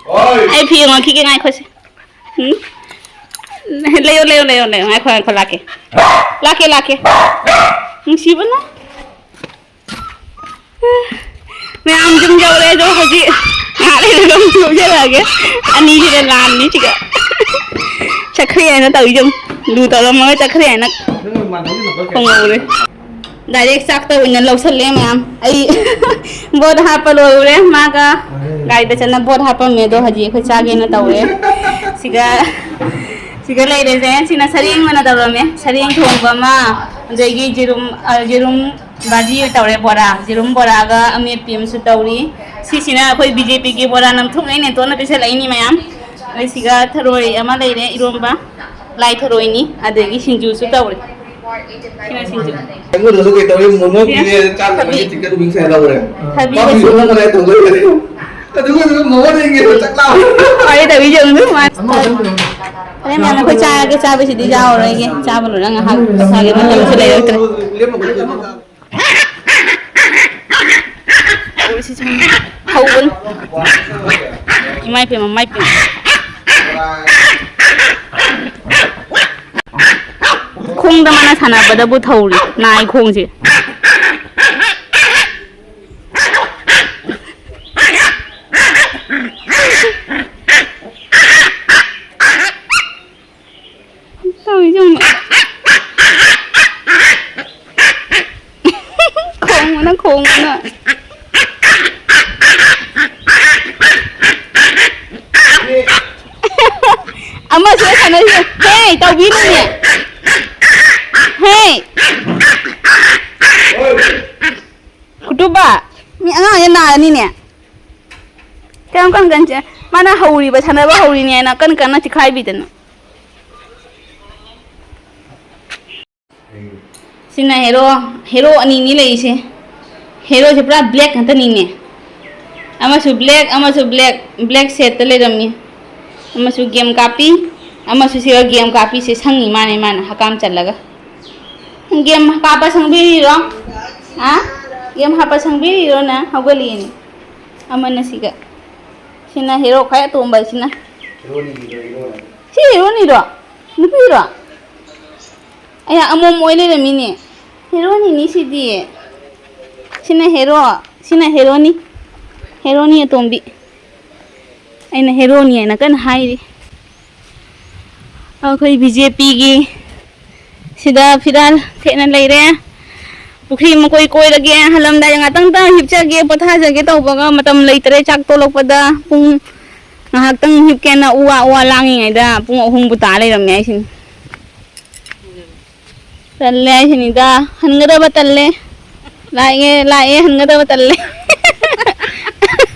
ꯑꯣꯏ꯫ ꯑꯩ ꯐꯤ ꯍꯣꯡꯉꯛꯈꯤꯒꯦ, ꯉꯥꯏꯈꯣꯁꯦ꯫ ꯎꯝ? ꯂꯩꯌꯣ, ꯂꯩꯌꯣ, ꯂꯩꯌꯣ, ꯂꯩꯌꯣ꯫ ꯉꯥꯏꯈꯣ, ꯉꯥꯏꯈꯣ, ꯂꯥꯛꯀꯦ꯫ ꯂꯥꯛꯀꯦ, ꯂꯥꯛꯀꯦ꯫ ꯅꯨꯡꯁꯤꯕꯅ꯫ ꯃꯌꯥꯝ ꯌꯨꯝ ꯌꯧꯔꯦ, ꯑꯗꯣ ꯍꯧꯖꯤꯛ ꯉꯥꯏꯍꯥꯛ ꯂꯩꯔꯒ ꯑꯃꯨꯛ ꯊꯣꯛꯆꯔꯛꯑꯒꯦ꯫ ꯑꯅꯤꯁꯤꯗ ꯂꯥꯟꯅꯤ ꯁꯤꯒ꯫ ꯆꯠꯈ꯭ꯔꯦ ꯍꯥꯏꯅ ꯇꯧꯔꯤꯁꯦ ꯌꯦꯡꯉꯨ꯫ ꯂꯨ ꯇꯧꯔꯝꯃꯒ ꯆꯠꯈ꯭ꯔꯦ ꯍꯥꯏꯅ ꯈꯣꯡꯍꯧꯔꯦ꯫ ꯗꯥꯏꯔꯦꯛ ꯆꯥꯛꯇ ꯑꯣꯏꯅ ꯂꯧꯁꯜꯂꯦ ꯃꯌꯥꯝ꯫ ꯑꯩ ꯕꯣꯠ ꯍꯥꯞꯄ ꯂꯣꯏꯔꯨꯔꯦ꯫ ꯃꯥꯒ ꯒꯥꯔꯤꯗ ꯆꯠꯅ ꯕꯣꯠ ꯍꯥꯞꯄꯝꯃꯦ꯫ ꯑꯗꯣ ꯍꯧꯖꯤꯛ ꯑꯩꯈꯣꯏ ꯆꯥꯒꯦꯅ ꯇꯧꯔꯦ꯫ ꯁꯤꯒ, ꯁꯤꯒ ꯂꯩꯔꯦꯁꯦ꯫ ꯁꯤꯅ ꯁꯔꯦꯡ ꯑꯣꯏꯅ ꯇꯧꯔꯝꯃꯦ꯫ ꯁꯔꯦꯡ ꯊꯣꯡꯕ ꯑꯃ, ꯑꯗꯒꯤ ꯌꯦꯔꯨꯝ, ꯑ, ꯌꯦꯔꯨꯝ ꯚꯥꯖꯤ ꯇꯧꯔꯦ, ꯕꯣꯔꯥ, ꯌꯦꯔꯨꯝ ꯕꯣꯔꯥꯒ ꯑꯃꯦꯠꯄꯤ ꯑꯃꯁꯨ ꯇꯧꯔꯤ꯫ ꯁꯤꯁꯤꯅ ꯑꯩꯈꯣꯏ ꯕꯤ ꯖꯦ ꯄꯤꯒꯤ ꯕꯣꯔꯥ ꯅꯝꯊꯣꯛꯅꯩ ꯅꯦꯇꯣꯟꯅ ꯄꯤꯁꯜꯂꯛꯏꯅꯤ ꯃꯌꯥꯝ꯫ ꯑꯗꯩ ꯁꯤꯒ ꯊꯔꯣꯏ ꯑꯃ ꯂꯩꯔꯦ, ꯏꯔꯣꯝꯕ꯫ ꯂꯥꯏ ꯊꯔꯣꯏꯅꯤ, ꯑꯗꯒꯤ ꯁꯤꯡꯖꯨꯁꯨ ꯇꯧꯔꯦ꯫ ꯁꯤꯅ ꯁꯤꯡꯖꯨ꯫ ꯑꯩꯉꯣꯟꯗꯁꯨ ꯀꯩ ꯇꯧꯔꯤ? ꯃꯣꯃꯣ ꯄꯤꯔꯦ, ꯆꯥꯅꯕꯒꯤ ꯊꯕꯤ꯫ ꯆꯤꯛꯀꯟ ꯋꯤꯡꯁ ꯍꯥꯏꯅ ꯂꯧꯔꯦ꯫ ꯊꯕꯤ꯫ ꯃꯥꯕꯨ ꯌꯣꯟꯅꯕ ꯀꯗꯥꯏ ꯇꯧꯗꯣꯏꯅꯣ? ꯑꯗꯨꯒ ꯑꯗꯨꯒ ꯃꯣꯃꯣ ꯂꯩꯒꯦ, ꯆꯥꯛ ꯂꯥꯝꯃꯦ꯫ ꯋꯥꯔꯤ ꯇꯧꯕꯤ ꯌꯦꯡꯉꯨ꯫ ꯑꯃ ꯑꯗꯨꯝ ꯌꯦꯡꯉꯨ꯫ ꯍꯣꯔꯦꯟ ꯃꯌꯥꯝ ꯑꯩꯈꯣꯏ ꯆꯥꯔꯒꯦ, ꯆꯥꯕꯁꯤꯗꯤ ꯌꯥꯎꯔꯔꯣꯏꯒꯦ꯫ ꯆꯥꯕ ꯂꯣꯏꯔꯒ ꯉꯥꯏꯍꯥꯛ ꯄꯣꯊꯥꯒꯦ, ꯃꯇꯝꯁꯨ ꯂꯩꯔꯛꯇ꯭ꯔꯦ꯫ ꯂꯦꯝꯃꯒ ꯂꯩꯔꯝꯃꯣ꯫ ꯇꯧꯔꯤꯁꯤ ꯁꯨꯝ ꯍꯧꯕꯅꯤ꯫ ꯏꯃꯥꯏ ꯄꯦꯝꯃ, ꯃꯥꯏ ꯄꯦꯝꯃ꯫ ꯈꯣꯡꯗ ꯃꯥꯅ ꯁꯥꯟꯅꯕꯗꯕꯨ ꯊꯧꯔꯤ, ꯅꯥꯏ ꯈꯣꯡꯁꯦ꯫ ꯇꯧꯔꯤꯁꯦ ꯌꯦꯡꯉꯨ꯫ ꯈꯣꯡꯕꯅ, ꯈꯣꯡꯕꯅ꯫ ꯑꯃꯁꯨ ꯁꯥꯟꯅꯔꯤꯁꯦ꯫ ꯍꯦ, ꯇꯧꯕꯤꯅꯨꯅꯦ꯫ ꯍꯦ꯫ ꯀꯨꯇꯨꯕ꯫ ꯃꯤ ꯑꯉꯥꯡꯁꯦ ꯅꯥꯔꯅꯤꯅꯦ꯫ ꯀꯌꯥꯝ ꯀꯟ ꯀꯟ ꯆꯦ-, ꯃꯥꯅ ꯍꯧꯔꯤꯕ, ꯁꯥꯟꯅꯕ ꯍꯧꯔꯤꯅꯦ ꯍꯥꯏꯅ ꯀꯟ ꯀꯟꯅ ꯆꯤꯈꯥꯏꯕꯤꯗꯅ꯫ ꯁꯤꯅ ꯍꯦꯔꯣ, ꯍꯦꯔꯣ ꯑꯅꯤꯅꯤ ꯂꯩꯔꯤꯁꯦ꯫ ꯍꯦꯔꯣꯁꯦ ꯄꯨꯔꯥ ꯕ꯭ꯂꯦꯛ ꯉꯥꯛꯇꯅꯤꯅꯦ꯫ ꯑꯃꯁꯨ ꯕ꯭ꯂꯦꯛ, ꯑꯃꯁꯨ ꯕ꯭ꯂꯦꯛ, ꯕ꯭ꯂꯦꯛ ꯁꯦꯠꯇ ꯂꯩꯔꯝꯃꯤ꯫ ꯑꯃꯁꯨ ꯒꯦꯝ ꯀꯥꯞꯄꯤ, ꯑꯃꯁꯨ ꯁꯤꯒ ꯒꯦꯝ ꯀꯥꯞꯄꯤꯁꯦ ꯁꯪꯉꯤ ꯃꯥꯅꯦ, ꯃꯥꯅ ꯍꯀꯥꯝ ꯆꯜꯂꯒ꯫ ꯒꯦꯝ ꯀꯥꯞꯄ ꯁꯪꯕꯤꯔꯤꯔꯣ? ꯍꯥ? ꯒꯦꯝ ꯍꯥꯞꯄ ꯁꯪꯕꯤꯔꯤꯔꯣ ꯅꯪ? ꯍꯧꯒꯠꯂꯛꯑꯦꯅꯦ꯫ ꯑꯃꯅ ꯁꯤꯒ꯫ ꯁꯤꯅ ꯍꯦꯔꯣ ꯈ꯭ꯋꯥꯏ ꯑꯇꯣꯝꯕꯁꯤꯅ꯫ ꯁꯤ ꯍꯦꯔꯣꯅꯤꯔꯣ? ꯅꯨꯄꯤꯔꯣ? ꯑꯩ ꯑꯃꯣꯝ ꯑꯣꯏ ꯂꯩꯔꯝꯃꯤꯅꯦ꯫ ꯍꯦꯔꯣꯅꯤꯅꯤ ꯁꯤꯗꯤ꯫ ꯁꯤꯅ ꯍꯦꯔꯣ꯫ ꯁꯤꯅ ꯍꯦꯔꯣꯅꯤ꯫ ꯍꯦꯔꯣꯅꯤ ꯑꯇꯣꯝꯕꯤ꯫ ꯑꯩꯅ ꯍꯦꯔꯣꯅꯤ ꯍꯥꯏꯅ ꯀꯟꯅ ꯍꯥꯏꯔꯤ꯫ ꯑꯩꯈꯣꯏ ꯕꯤ ꯖꯦ ꯄꯤꯒꯤ ꯁꯤꯗ ꯐꯤꯔꯥꯜ ꯊꯦꯠꯅ ꯂꯩꯔꯦ꯫ ꯄꯨꯈ꯭ꯔꯤ ꯃꯀꯣꯏ ꯀꯣꯏꯔꯒꯦ, ꯍꯜꯂꯝꯗꯥꯏꯗ ꯉꯥꯛꯇꯪꯇ ꯍꯤꯞꯆꯒꯦ, ꯄꯣꯊꯥꯖꯒꯦ ꯇꯧꯕꯒ ꯃꯇꯝ ꯂꯩꯇꯔꯦ꯫ ꯆꯥꯛ ꯇꯣꯂꯛꯄꯗ ꯄꯨꯡ ꯉꯥꯏꯍꯥꯛꯇꯪ ꯍꯤꯞꯀꯦꯅ ꯎ ꯋꯥ, ꯎ ꯋꯥ ꯂꯥꯡꯉꯤꯉꯩꯗ ꯄꯨꯡ ꯑꯍꯨꯝꯕꯨ ꯇꯥ ꯂꯩꯔꯝꯃꯦ ꯍꯥꯏꯁꯤꯅꯤ꯫ ꯇꯜꯂꯦ ꯍꯥꯏꯁꯤꯅꯤꯗ, ꯍꯟꯒꯗꯕ ꯇꯜꯂꯦ꯫ ꯂꯥꯛꯑꯦ, ꯂꯥꯛꯑꯦ, ꯍꯟꯒꯗꯕ ꯇꯜꯂꯦ꯫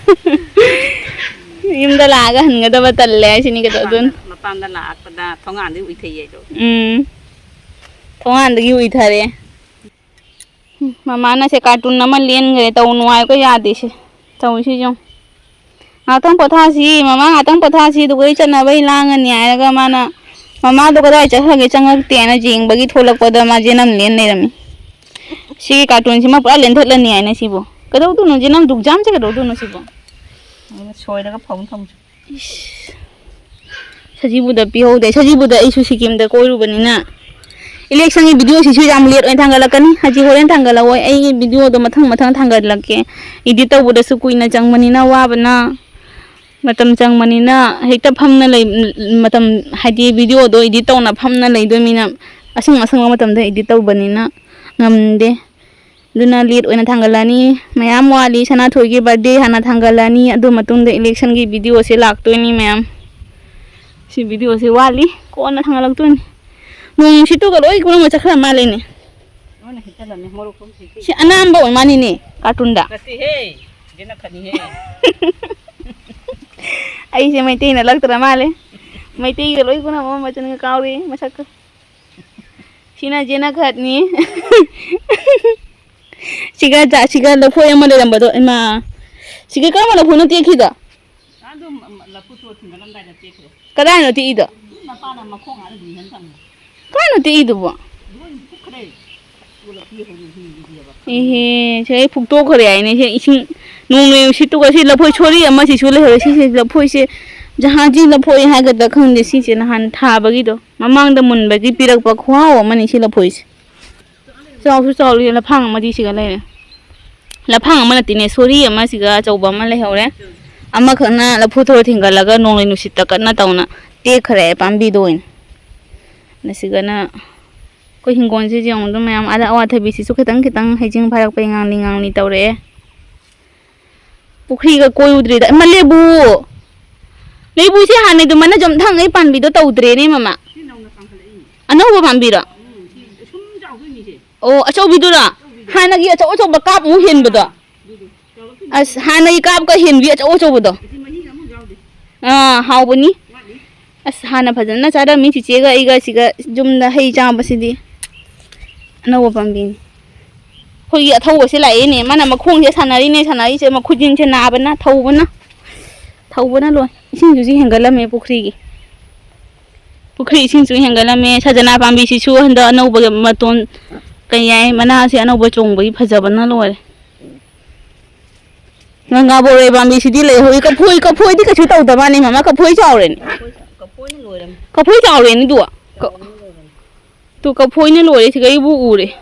ꯌꯨꯝꯗ ꯂꯥꯛꯑꯒ ꯍꯟꯒꯗꯕ ꯇꯜꯂꯦ ꯍꯥꯏꯁꯤꯅꯤ ꯀꯩꯗꯧꯗꯣꯏꯅꯣ? ꯃꯄꯥꯟꯗ, ꯃꯄꯥꯟꯗ ꯂꯥꯛꯄꯗ ꯊꯣꯡꯒꯥꯟꯗꯒꯤ ꯎꯏꯊꯩꯌꯦ ꯑꯩꯗꯣ꯫ ꯎꯝ꯫ ꯊꯣꯡꯒꯥꯟꯗꯒꯤ ꯎꯏꯊꯔꯦ꯫ ꯃꯃꯥꯅ ꯁꯦ ꯀꯥꯔꯇꯨꯟ ꯑꯃ ꯂꯦꯟꯈ꯭ꯔꯦ, ꯇꯧꯅꯨ ꯍꯥꯏꯕ ꯌꯥꯗꯦ ꯁꯦ꯫ ꯇꯧꯔꯤꯁꯤ ꯌꯦꯡꯉꯨ꯫ "ꯉꯥꯛꯇꯪ ꯄꯣꯊꯥꯁꯤ, ꯃꯃꯥ ꯉꯥꯛꯇꯪ ꯄꯣꯊꯥꯁꯤ, ꯑꯗꯨꯒ ꯑꯩ ꯆꯠꯅꯕ ꯑꯩ ꯂꯥꯡꯉꯅꯤ" ꯍꯥꯏꯔꯒ ꯃꯥꯅ ꯃꯃꯥꯗꯣ ꯀꯗꯥꯏ ꯆꯠꯈ꯭ꯔꯒꯦ ꯆꯪꯉꯛꯇꯦꯅ ꯌꯦꯡꯕꯒꯤ ꯊꯣꯛꯂꯛꯄꯗ ꯃꯥ ꯖꯦꯅꯝ ꯂꯦꯟ ꯂꯩꯔꯝꯃꯤ꯫ ꯁꯤꯒꯤ ꯀꯥꯔꯇꯨꯟꯁꯤꯃ ꯄꯨꯔꯥ ꯂꯦꯟꯊꯠꯂꯅꯤ ꯍꯥꯏꯅ ꯁꯤꯕꯨ꯫ ꯀꯩꯗꯧꯗꯣꯏꯅꯣ ꯖꯦꯅꯝ? ꯗꯨꯛ ꯖꯥꯝꯁꯦ ꯀꯩꯗꯧꯗꯣꯏꯅꯣ ꯁꯤꯕꯨ? ꯑꯗꯨꯅ ꯁꯣꯏꯔꯒ ꯐꯃꯨꯡ ꯊꯝꯃꯨ꯫ ꯏꯁ꯫ ꯁꯖꯤꯕꯨꯗ ꯄꯤꯍꯧꯗꯦ꯫ ꯁꯖꯤꯕꯨꯗ ꯑꯩꯁꯨ ꯁꯤꯀꯤꯝꯗ ꯀꯣꯏꯔꯨꯕꯅꯤꯅ꯫ ꯏꯂꯦꯛꯁꯟꯒꯤ ꯚꯤꯗꯤꯑꯣꯁꯤꯁꯨ ꯌꯥꯝ ꯂꯦꯠ ꯑꯣꯏꯅ ꯊꯥꯡꯒꯠꯂꯛꯀꯅꯤ꯫ ꯍꯧꯖꯤꯛ ꯍꯣꯔꯦꯟ ꯊꯥꯡꯒꯠꯂꯛꯑꯣꯏ꯫ ꯑꯩꯒꯤ ꯚꯤꯗꯤꯑꯣꯗꯣ ꯃꯊꯪ ꯃꯊꯪ ꯊꯥꯡꯒꯠꯂꯛꯀꯦ꯫ ꯏꯗꯤꯠ ꯇꯧꯕꯗꯁꯨ ꯀꯨꯏꯅ ꯆꯪꯕꯅꯤꯅ ꯋꯥꯕꯅ꯫ ꯃꯇꯝ ꯆꯪꯕꯅꯤꯅ ꯍꯦꯛꯇ ꯐꯝꯅ ꯂꯩ-, ꯃꯇꯝ, ꯍꯥꯏꯗꯤ ꯚꯤꯗꯤꯑꯣꯗꯣ ꯏꯗꯤꯠ ꯇꯧꯅ ꯐꯝꯅ ꯂꯩꯗꯣꯏꯅꯤꯅ ꯑꯁꯪ ꯑꯁꯪꯕ ꯃꯇꯝꯗ ꯏꯗꯤꯠ ꯇꯧꯕꯅꯤꯅ ꯉꯝꯗꯦ꯫ ꯑꯗꯨꯅ ꯂꯦꯠ ꯑꯣꯏꯅ ꯊꯥꯡꯒꯠꯂꯅꯤ꯫ ꯃꯌꯥꯝ ꯋꯥꯠꯂꯤ꯫ ꯁꯅꯥꯊꯣꯏꯒꯤ ꯕꯥꯔꯗꯦ ꯍꯥꯟꯅ ꯊꯥꯡꯒꯠꯂꯅꯤ꯫ ꯑꯗꯨ ꯃꯇꯨꯡꯗ ꯏꯂꯦꯛꯁꯟꯒꯤ ꯚꯤꯗꯤꯑꯣꯁꯦ ꯂꯥꯛꯇꯣꯏꯅꯤ ꯃꯌꯥꯝ꯫ ꯁꯤ ꯚꯤꯗꯤꯑꯣꯁꯦ ꯋꯥꯠꯂꯤ꯫ ꯀꯣꯟꯅ ꯊꯥꯡꯒꯠꯂꯛꯇꯣꯏꯅꯤ꯫ ꯅꯣꯡ ꯅꯨꯡꯁꯤꯠꯇꯨꯒ ꯂꯣꯏ ꯄꯨꯝꯅꯃꯛ ꯆꯠꯈ꯭ꯔ ꯃꯥꯜꯂꯦꯅꯦ꯫ ꯂꯣꯏꯅ ꯍꯤꯞꯆꯜꯂꯝꯃꯦ, ꯃꯣꯔꯣꯛ ꯊꯨꯝ ꯁꯤꯁꯤ꯫ ꯁꯤ ꯑꯅꯥꯟꯕ ꯑꯣꯏ ꯃꯥꯜꯂꯤꯅꯦ꯫ ꯀꯥꯔꯇꯨꯟꯗ꯫ ꯅꯠꯇꯦꯍꯦ, ꯖꯦꯅꯈꯠꯅꯤꯍꯦ꯫ ꯑꯩꯁꯦ ꯃꯩꯇꯩ ꯅꯠꯂꯛꯇ꯭ꯔ ꯃꯥꯜꯂꯦ꯫ ꯃꯩꯇꯩꯒ ꯂꯣꯏ ꯄꯨꯅꯃꯛ ꯃꯆꯤꯟꯒ ꯀꯥꯎꯔꯦ ꯃꯁꯛꯀ꯫ ꯁꯤꯅ ꯖꯦꯅꯈꯠꯅꯤ꯫ ꯁꯤꯒ ꯖꯥ-, ꯁꯤꯒ ꯂꯐꯣꯏ ꯑꯃ ꯂꯩꯔꯝꯕꯗꯣ, ꯏꯃꯥ꯫ ꯁꯤꯒ ꯀꯔꯝꯕ ꯂꯐꯣꯏꯅꯣ ꯇꯦꯛꯈꯤꯗꯣ? ꯑꯗꯨꯝ ꯂꯐꯨ ꯇꯣꯠ ꯊꯤꯟꯒꯠꯂꯝꯗꯥꯏꯗ ꯇꯦꯛꯈ꯭ꯔꯦ꯫ ꯀꯗꯥꯏꯅꯣ ꯇꯦꯛꯏꯗꯣ? ꯅꯄꯥꯅ ꯃꯈꯣꯡ ꯑꯥꯗ ꯂꯤꯡꯍꯟ ꯊꯝꯃꯦ꯫ ꯀꯥꯏꯅ ꯇꯤꯛꯏꯗꯨꯕꯣ? ꯂꯣꯏ ꯐꯨꯛꯈ꯭ꯔꯦ꯫ ꯏꯍꯦ, ꯁꯤ ꯑꯩ ꯐꯨꯛꯇꯣꯛꯈ꯭ꯔꯦ ꯍꯥꯏꯅꯦ꯫ ꯁꯤ ꯏꯁꯤꯡ, ꯅꯣꯡꯂꯩ ꯅꯨꯡꯁꯤꯠꯇꯨꯒ ꯁꯤ ꯂꯐꯣꯏ ꯁꯣꯔꯤ ꯑꯃꯁꯤꯁꯨ ꯂꯩꯍꯧꯔꯦ꯫ ꯁꯤꯁꯦ ꯂꯐꯣꯏꯁꯦ, ꯖꯍꯥꯖꯤ ꯂꯐꯣꯏ ꯍꯥꯏꯒꯗ꯭ꯔꯥ ꯈꯪꯗꯦ꯫ ꯁꯤꯁꯦ ꯅꯍꯥꯟ ꯊꯥꯕꯒꯤꯗꯣ, ꯃꯃꯥꯡꯗ ꯃꯨꯟꯕꯒꯤ ꯄꯤꯔꯛꯄ ꯈꯨꯍꯥꯎ ꯑꯃꯅꯤ ꯁꯤ ꯂꯐꯣꯏꯁꯦ꯫ ꯆꯥꯎꯁꯨ ꯆꯥꯎꯔꯤ, ꯂꯐꯥꯡ ꯑꯃꯗꯤ ꯁꯤꯒ ꯂꯩꯔꯦ꯫ ꯂꯐꯥꯡ ꯑꯃ ꯅꯠꯇꯦꯅꯦ, ꯁꯣꯔꯤ ꯑꯃ ꯁꯤꯒ ꯑꯆꯧꯕ ꯑꯃ ꯂꯩꯍꯧꯔꯦ꯫ ꯑꯃꯈꯛꯅ ꯂꯐꯨ ꯊꯔꯣ ꯊꯤꯡꯒꯠꯂꯒ ꯅꯣꯡꯂꯩ ꯅꯨꯡꯁꯤꯠꯇ ꯀꯟꯅ ꯇꯧꯅ ꯇꯦꯛꯈ꯭ꯔꯦ ꯄꯥꯝꯕꯤꯗꯣ ꯑꯣꯏꯅ꯫ ꯑꯁꯤꯒꯅ ꯑꯩꯈꯣꯏ ꯍꯤꯡꯒꯣꯜꯁꯤꯁꯨ ꯌꯦꯡꯉꯨ, ꯑꯗꯨ ꯃꯌꯥꯝ ꯑꯗ ꯑꯋꯥꯊꯕꯤꯁꯤꯁꯨ ꯈꯤꯇꯪ ꯈꯤꯇꯪ ꯍꯩꯖꯤꯡ ꯐꯥꯔꯛꯄꯩ ꯉꯥꯡꯂꯤ ꯉꯥꯡꯂꯤ ꯇꯧꯔꯛꯑꯦ꯫ ꯄꯨꯈ꯭ꯔꯤꯒ ꯀꯣꯏꯔꯨꯗ꯭ꯔꯤꯗ꯫ ꯏꯃꯥ, ꯂꯦꯕꯨ! ꯂꯦꯕꯨꯁꯦ ꯍꯥꯟꯅꯩꯗꯨꯃꯥꯏꯅ ꯆꯨꯝꯊꯪꯉꯩ ꯄꯥꯟꯕꯤꯗꯣ ꯇꯧꯗ꯭ꯔꯦꯅꯦ, ꯃꯃꯥ꯫ ꯁꯤ ꯅꯧꯅ ꯀꯥꯟꯈꯠꯂꯛꯏꯅꯦ꯫ ꯑꯅꯧꯕ ꯄꯥꯝꯕꯤꯔꯣ? ꯎꯝ, ꯁꯤ ꯁꯨꯝ ꯆꯥꯎꯗꯣꯏꯅꯤꯁꯦ꯫ ꯑꯣ, ꯑꯆꯧꯕꯤꯗꯨꯔꯣ? ꯑꯆꯧꯕꯤꯗꯣ꯫ ꯍꯥꯟꯅꯒꯤ ꯑꯆꯧ ꯑꯆꯧꯕ ꯀꯥꯞꯃꯨꯛ ꯍꯦꯟꯕꯗꯣ? ꯑꯗꯨꯗꯣ ꯆꯥꯎꯔꯛꯈꯤꯅꯤ꯫ ꯑꯁ, ꯍꯥꯟꯅꯒꯤ ꯀꯥꯞꯀ ꯍꯦꯟꯕꯤ ꯑꯆꯧ ꯑꯆꯧꯕꯗꯣ꯫ ꯑꯁꯤ ꯃꯍꯤꯒ ꯑꯃꯨꯛ ꯌꯥꯎꯗꯦ꯫ ꯑꯥ, ꯍꯥꯎꯕꯅꯤ꯫ ꯋꯥꯠꯂꯤ꯫ ꯑꯁ, ꯍꯥꯟꯅ ꯐꯖꯅ ꯆꯥꯔꯝꯃꯤ ꯆꯤꯆꯦꯒ ꯑꯩꯒ ꯁꯤꯒ ꯌꯨꯝꯗ ꯍꯩ ꯆꯥꯕꯁꯤꯗꯤ꯫ ꯑꯅꯧꯕ ꯄꯥꯝꯕꯤꯅꯤ꯫ ꯑꯩꯈꯣꯏꯒꯤ ꯑꯊꯧꯕꯁꯦ ꯂꯥꯛꯑꯦꯅꯦ꯫ ꯃꯥꯅ ꯃꯈꯣꯡꯁꯦ ꯁꯥꯟꯅꯔꯤꯅꯦ, ꯁꯥꯟꯅꯔꯤꯁꯦ꯫ ꯃꯈꯨꯖꯤꯟꯁꯦ ꯅꯥꯕꯅ, ꯊꯧꯕꯅ, ꯊꯧꯕꯅ ꯂꯣꯏ꯫ ꯏꯁꯤꯡꯁꯤꯁꯨ ꯍꯦꯟꯒꯠꯂꯝꯃꯦ ꯄꯨꯈ꯭ꯔꯤꯒꯤ꯫ ꯄꯨꯈ꯭ꯔꯤ ꯏꯁꯤꯡꯁꯨ ꯍꯦꯟꯒꯠꯂꯝꯃꯦ꯫ ꯁꯖꯅꯥ ꯄꯥꯝꯕꯤꯁꯤꯁꯨ ꯍꯟꯗꯛ ꯑꯅꯧꯕ ꯃꯇꯣꯟ, ꯀꯩ ꯍꯥꯏ, ꯃꯅꯥꯁꯦ ꯑꯅꯧꯕ ꯆꯣꯡꯕꯒꯤ ꯐꯖꯕꯅ ꯂꯣꯏꯔꯦ꯫ ꯒꯪꯒꯥ ꯕꯣꯔꯣꯏ ꯄꯥꯝꯕꯤꯁꯤꯗꯤ ꯂꯩꯍꯧꯔꯤ꯫ ꯀꯐꯣꯏ, ꯀꯐꯣꯏꯗꯤ ꯀꯩꯁꯨ ꯇꯧꯗ ꯃꯥꯜꯂꯦ, ꯃꯃꯥ꯫ ꯀꯐꯣꯏ ꯆꯥꯎꯔꯦꯅꯦ꯫ ꯀꯐꯣꯏ ꯆꯥꯎꯔꯦꯅꯦ ꯑꯗꯨ꯫ ꯀꯐꯣꯏ ꯆꯥꯎꯔꯦꯅꯦ ꯑꯗꯨ꯫ ꯇꯨ ꯀꯐꯣꯏꯅ ꯂꯣꯏꯔꯦ, ꯁꯤꯒ ꯑꯩꯕꯨ ꯎꯔꯦ꯫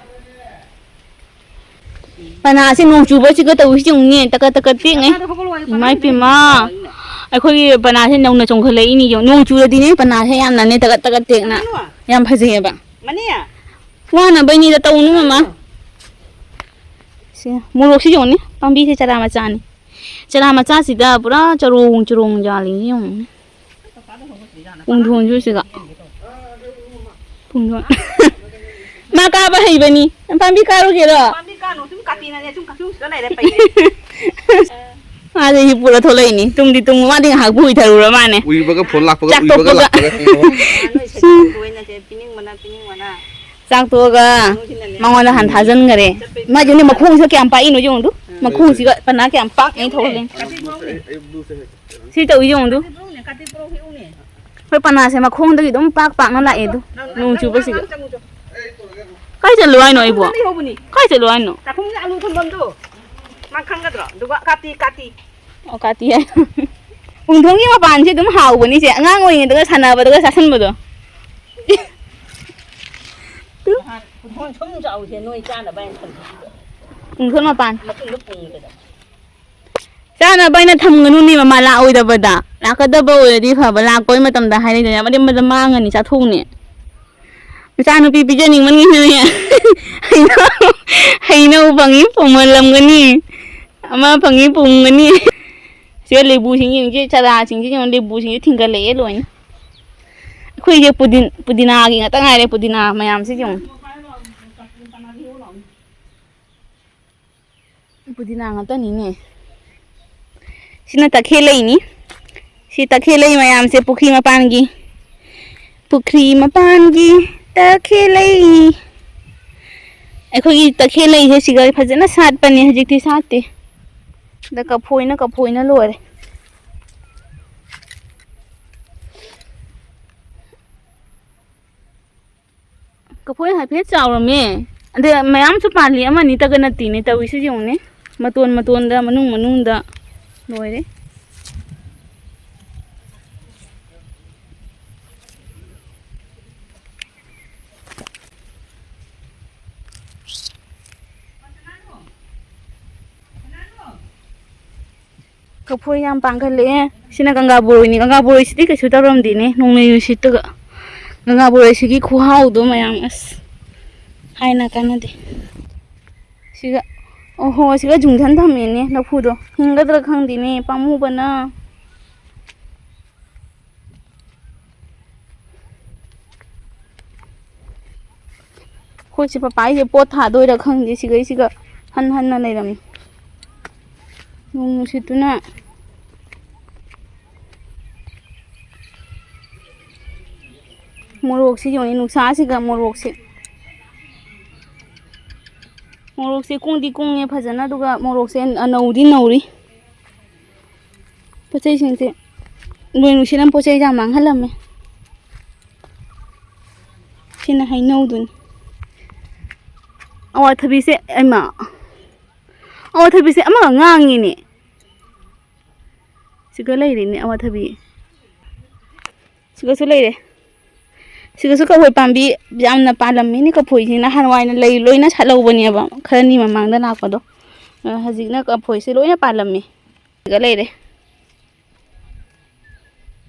ꯄꯅꯥꯁꯦ ꯅꯣꯡ ꯆꯨꯕꯁꯤꯒ ꯇꯧꯔꯤꯁꯤ ꯌꯦꯡꯉꯨꯅꯦ, ꯇꯀꯠ ꯇꯀꯠ ꯇꯦꯛꯉꯩ꯫ ꯏꯃꯥ ꯏꯄꯦꯝꯃ, ꯑꯩꯈꯣꯏꯒꯤ ꯄꯅꯥꯁꯦ ꯅꯧꯅ ꯆꯣꯡꯈꯠꯂꯛꯏꯅꯤ ꯌꯦꯡꯉꯨ꯫ ꯅꯣꯡ ꯆꯨꯔꯗꯤꯅꯦ ꯄꯅꯥꯁꯦ ꯌꯥꯝꯅꯅꯦ ꯇꯀꯠ ꯇꯀꯠ ꯇꯦꯛꯅ ꯌꯥꯝ ꯐꯖꯩꯑꯕ꯫ ꯃꯅꯤ꯫ ꯋꯥꯅꯕꯩꯅꯤꯗ, ꯇꯧꯅꯨ ꯃꯃꯥ꯫ ꯁꯤ ꯃꯣꯔꯣꯛꯁꯤ ꯌꯦꯡꯉꯨꯅꯦ, ꯄꯥꯝꯕꯤꯁꯦ ꯆꯔꯥ ꯃꯆꯥꯅꯤ꯫ ꯆꯔꯥ ꯃꯆꯥꯁꯤꯗ ꯄꯨꯔꯥ ꯆꯔꯣꯡ ꯆꯔꯣꯡ ꯌꯥꯜꯂꯤꯅꯦ ꯌꯦꯡꯉꯨꯅꯦ꯫ ꯄꯨꯡꯗꯣꯟꯁꯨ ꯁꯤꯒ꯫ ꯄꯨꯡꯗꯣꯟ꯫ ꯃꯥ ꯀꯥꯕ ꯍꯩꯕꯅꯤ꯫ ꯄꯥꯝꯕꯤ ꯀꯥꯔꯨꯒꯦꯔꯣ? ꯄꯥꯝꯕꯤ ꯀꯥꯅꯨ, ꯁꯨꯝ ꯀꯥꯇꯤꯅꯅꯦ, ꯁꯨꯝ ꯀꯥꯇꯨ ꯁꯤꯗ ꯂꯩꯔꯦ, ꯄꯩꯔꯦ꯫ ꯃꯥꯁꯦ ꯍꯤ ꯄꯨꯔ ꯊꯣꯛꯂꯛꯏꯅꯤ꯫ ꯇꯨꯝꯗꯤ ꯇꯨꯝ, ꯃꯥꯗꯤ ꯉꯥꯏꯍꯥꯛꯄꯨ ꯎꯏꯊꯔꯨꯔ ꯃꯥꯅꯦ꯫ ꯎꯏꯕꯒ ꯐꯣꯟ ꯂꯥꯛꯄꯒ, ꯆꯥꯛ ꯎꯏꯕꯒ ꯇꯣꯛꯄꯒ꯫ ꯂꯥꯛꯄꯒ꯫ ꯅꯣꯏ ꯁꯦ ꯂꯣꯏꯅꯁꯦ ꯄꯤꯅꯤꯡꯕꯅ, ꯄꯤꯅꯤꯡꯕꯅ꯫ ꯆꯥꯛ ꯇꯣꯛꯑꯒ ꯃꯉꯣꯟꯗ ꯍꯥꯟ ꯊꯥꯖꯤꯟꯈꯔꯦ꯫ ꯃꯥꯁꯨꯅꯦ ꯃꯈꯣꯡꯁꯤꯗ ꯀꯌꯥꯝ ꯄꯥꯛꯏꯅꯣ ꯌꯦꯡꯉꯨꯗꯨ꯫ ꯃꯈꯣꯡꯁꯤꯒ ꯄꯅꯥ ꯀꯌꯥꯝ ꯄꯥꯛꯅ ꯊꯣꯛꯂꯛꯏ꯫ ꯁꯤ ꯇꯧꯏ ꯌꯦꯡꯉꯨꯗꯨ꯫ ꯑꯩꯈꯣꯏ ꯄꯅꯥꯁꯦ ꯃꯈꯣꯡꯗꯒꯤ ꯑꯗꯨꯝ ꯄꯥꯛ ꯄꯥꯛꯅ ꯂꯥꯛꯑꯦ ꯑꯗꯨ꯫ ꯅꯣꯡ ꯆꯨꯕꯁꯤꯒ꯫ ꯀꯥꯏ ꯆꯠꯂꯨ ꯍꯥꯏꯅꯣ ꯑꯩꯕꯣ? ꯀꯥꯏ ꯆꯠꯂꯨ ꯍꯥꯏꯅꯣ? ꯆꯥꯛꯈꯨꯝꯒꯤ ꯑꯂꯨ ꯊꯝꯐꯝꯗꯣ ꯃꯥ ꯈꯪꯒꯗ꯭ꯔꯣ? ꯑꯗꯨꯒ ꯀꯥꯇꯤ, ꯀꯥꯇꯤ꯫ ꯑꯣ, ꯀꯥꯇꯤ ꯍꯥꯏ꯫ ꯎꯟꯊꯣꯡꯒꯤ ꯃꯄꯥꯟꯁꯦ ꯑꯗꯨꯝ ꯍꯥꯎꯕꯅꯤꯁꯦ, ꯑꯉꯥꯡ ꯑꯣꯏꯔꯤꯉꯩꯗꯒ ꯁꯥꯟꯅꯕꯗꯒ ꯆꯥꯁꯟꯕꯗꯣ꯫ ꯅꯍꯥꯟ ꯎꯟꯊꯣꯡ ꯁꯨꯝ ꯆꯥꯎꯁꯦ ꯅꯣꯏ ꯆꯥꯅꯕ ꯍꯥꯏꯅ ꯊꯝꯕꯤꯕ꯫ ꯎꯟꯊꯣꯡ ꯃꯄꯥꯟ꯫ ꯃꯇꯨꯡꯗ ꯄꯨꯡꯒꯗꯕ꯫ ꯆꯥꯅꯕ ꯑꯩꯅ ꯊꯝꯒꯅꯨꯅꯦ, ꯃꯃꯥ ꯂꯥꯛꯑꯣꯏꯗꯕꯗ꯫ ꯂꯥꯛꯀꯗꯕ ꯑꯣꯏꯔꯗꯤ ꯐꯕ, ꯂꯥꯛꯄꯩ ꯃꯇꯝꯗ ꯍꯥꯏꯔꯛꯏꯗꯅ, ꯑꯔꯦꯝꯕꯗ ꯃꯥꯡꯉꯅꯤ, ꯆꯥꯊꯣꯛꯎꯅꯦ꯫ ꯃꯆꯥꯅꯨꯄꯤ ꯄꯤꯖꯅꯤꯡꯃꯟꯒꯤꯗꯅꯅꯦ꯫ ꯍꯩꯅꯧ, ꯍꯩꯅꯧ ꯐꯪꯉꯤ ꯄꯨꯝꯍꯜꯂꯝꯒꯅꯤ, ꯑꯃ ꯐꯪꯉꯤ ꯄꯨꯝꯒꯅꯤ꯫ ꯁꯤꯗ ꯂꯦꯕꯨꯁꯤꯡ ꯌꯦꯡꯉꯨ, ꯆꯔꯥꯁꯤꯡꯁꯤ ꯌꯦꯡꯉꯨ, ꯂꯦꯕꯨꯁꯤꯡꯁꯤ ꯊꯤꯡꯒꯠꯂꯛꯑꯦ ꯂꯣꯏꯅ꯫ ꯑꯩꯈꯣꯏꯁꯦ ꯄꯨꯗꯤꯟ-, ꯄꯨꯗꯤꯅꯥꯒꯤ ꯉꯥꯛꯇ ꯉꯥꯏꯔꯦ, ꯄꯨꯗꯤꯅꯥ ꯃꯌꯥꯝꯁꯤ ꯌꯦꯡꯉꯨ꯫ ꯄꯨꯗꯤꯅꯥ ꯉꯥꯛꯇꯅꯤꯅꯦ꯫ ꯁꯤꯅ ꯇꯈꯦꯜ ꯂꯩꯅꯤ꯫ ꯁꯤ ꯇꯈꯦꯜ ꯂꯩ ꯃꯌꯥꯝꯁꯦ ꯄꯨꯈ꯭ꯔꯤ ꯃꯄꯥꯟꯒꯤ, ꯄꯨꯈ꯭ꯔꯤ ꯃꯄꯥꯟꯒꯤ ꯇꯈꯦꯜ ꯂꯩ꯫ ꯑꯩꯈꯣꯏꯒꯤ ꯇꯈꯦꯜ ꯂꯩꯁꯦ ꯁꯤꯒ ꯐꯖꯅ ꯁꯥꯠꯄꯅꯦ, ꯍꯧꯖꯤꯛꯇꯤ ꯁꯥꯠꯇꯦ꯫ ꯑꯗ ꯀꯐꯣꯏꯅ, ꯀꯐꯣꯏꯅ ꯂꯣꯏꯔꯦ꯫ ꯀꯐꯣꯏ ꯍꯥꯏꯐꯦꯠ ꯆꯥꯎꯔꯝꯃꯦ꯫ ꯑꯗꯩ ꯃꯌꯥꯝꯁꯨ ꯄꯥꯜꯂꯤ, ꯑꯃ ꯑꯅꯤꯇꯒ ꯅꯠꯇꯦꯅꯦ ꯇꯧꯔꯤꯁꯤ ꯌꯦꯡꯉꯨꯅꯦ꯫ ꯃꯇꯣꯟ ꯃꯇꯣꯟꯗ, ꯃꯅꯨꯡ ꯃꯅꯨꯡꯗ ꯂꯣꯏꯔꯦ꯫ ꯀꯐꯣꯏ ꯌꯥꯝ ꯄꯥꯟꯈꯠꯂꯛꯑꯦ꯫ ꯁꯤꯅ ꯒꯪꯒꯥ ꯕꯣꯔꯣꯏꯅꯤ꯫ ꯒꯪꯒꯥ ꯕꯣꯔꯣꯏꯁꯤꯗꯤ ꯀꯩꯁꯨ ꯇꯧꯔꯝꯗꯦꯅꯦ, ꯅꯣꯡꯂꯩ ꯅꯨꯡꯁꯤꯠꯇꯒ꯫ ꯒꯪꯒꯥ ꯕꯣꯔꯣꯏꯁꯤꯒꯤ ꯈꯨꯍꯥꯎꯗꯣ ꯃꯌꯥꯝ, ꯑꯁ, ꯍꯥꯏꯅ ꯀꯥꯟꯅꯗꯦ꯫ ꯁꯤꯒ, ꯑꯣꯍꯣ, ꯁꯤꯒ ꯖꯨꯡꯊꯟ ꯊꯝꯃꯦꯅꯦ ꯂꯐꯨꯗꯣ꯫ ꯍꯤꯡꯒꯗ꯭ꯔꯥ ꯈꯪꯗꯦꯅꯦ, ꯄꯥꯝꯃꯨꯕꯅ꯫ ꯑꯩꯈꯣꯏꯁꯦ ꯄꯄꯥ ꯑꯩꯁꯦ ꯄꯣꯠ ꯊꯥꯗꯣꯏꯔꯥ ꯈꯪꯗꯦ, ꯁꯤꯒꯩꯁꯤꯒ ꯍꯟ ꯍꯟꯅ ꯂꯩꯔꯝꯃꯤ꯫ ꯅꯣꯡ ꯅꯨꯡꯁꯤꯠꯇꯨꯅ꯫ ꯃꯣꯔꯣꯛꯁꯤ ꯌꯦꯡꯉꯨꯅꯦ, ꯅꯨꯡꯁꯥꯁꯤꯒ ꯃꯣꯔꯣꯛꯁꯦ꯫ ꯃꯣꯔꯣꯛꯁꯦ ꯀꯨꯡꯗꯤ ꯀꯨꯡꯉꯦ ꯐꯖꯅ, ꯑꯗꯨꯒ ꯃꯣꯔꯣꯛꯁꯦ ꯑꯅꯧꯗꯤ ꯅꯧꯔꯤ꯫ ꯄꯣꯠ ꯆꯩꯁꯤꯡꯁꯦ, ꯅꯣꯡ ꯅꯨꯡꯁꯤꯠꯅ ꯄꯣꯠ ꯆꯩ ꯌꯥꯝ ꯃꯥꯡꯍꯜꯂꯝꯃꯦ꯫ ꯁꯤꯅ ꯍꯩꯅꯧꯗꯨꯅꯤ꯫ ꯑꯋꯥꯊꯕꯤꯁꯦ, ꯍꯩꯃꯥ, ꯑꯋꯥꯊꯕꯤꯁꯦ ꯑꯃꯒ ꯉꯥꯡꯉꯤꯅꯦ꯫ ꯁꯤꯒ ꯂꯩꯔꯦꯅꯦ ꯑꯋꯥꯊꯕꯤ꯫ ꯁꯤꯒꯁꯨ ꯂꯩꯔꯦ꯫ ꯁꯤꯒꯁꯨ ꯀꯐꯣꯏ ꯄꯥꯝꯕꯤ ꯌꯥꯝꯅ ꯄꯥꯜꯂꯝꯃꯤꯅꯦ꯫ ꯀꯐꯣꯏꯁꯤ ꯅꯍꯥꯟꯋꯥꯏꯅ ꯂꯩ ꯂꯣꯏꯅ ꯁꯥꯠꯍꯧꯕꯅꯦꯕ, ꯈꯔꯅꯤ ꯃꯃꯥꯡꯗ ꯂꯥꯛꯄꯗꯣ꯫ ꯑ, ꯍꯧꯖꯤꯛꯅ ꯀꯐꯣꯏꯁꯦ ꯂꯣꯏꯅ ꯄꯥꯜꯂꯝꯃꯤ꯫ ꯁꯤꯒ ꯂꯩꯔꯦ꯫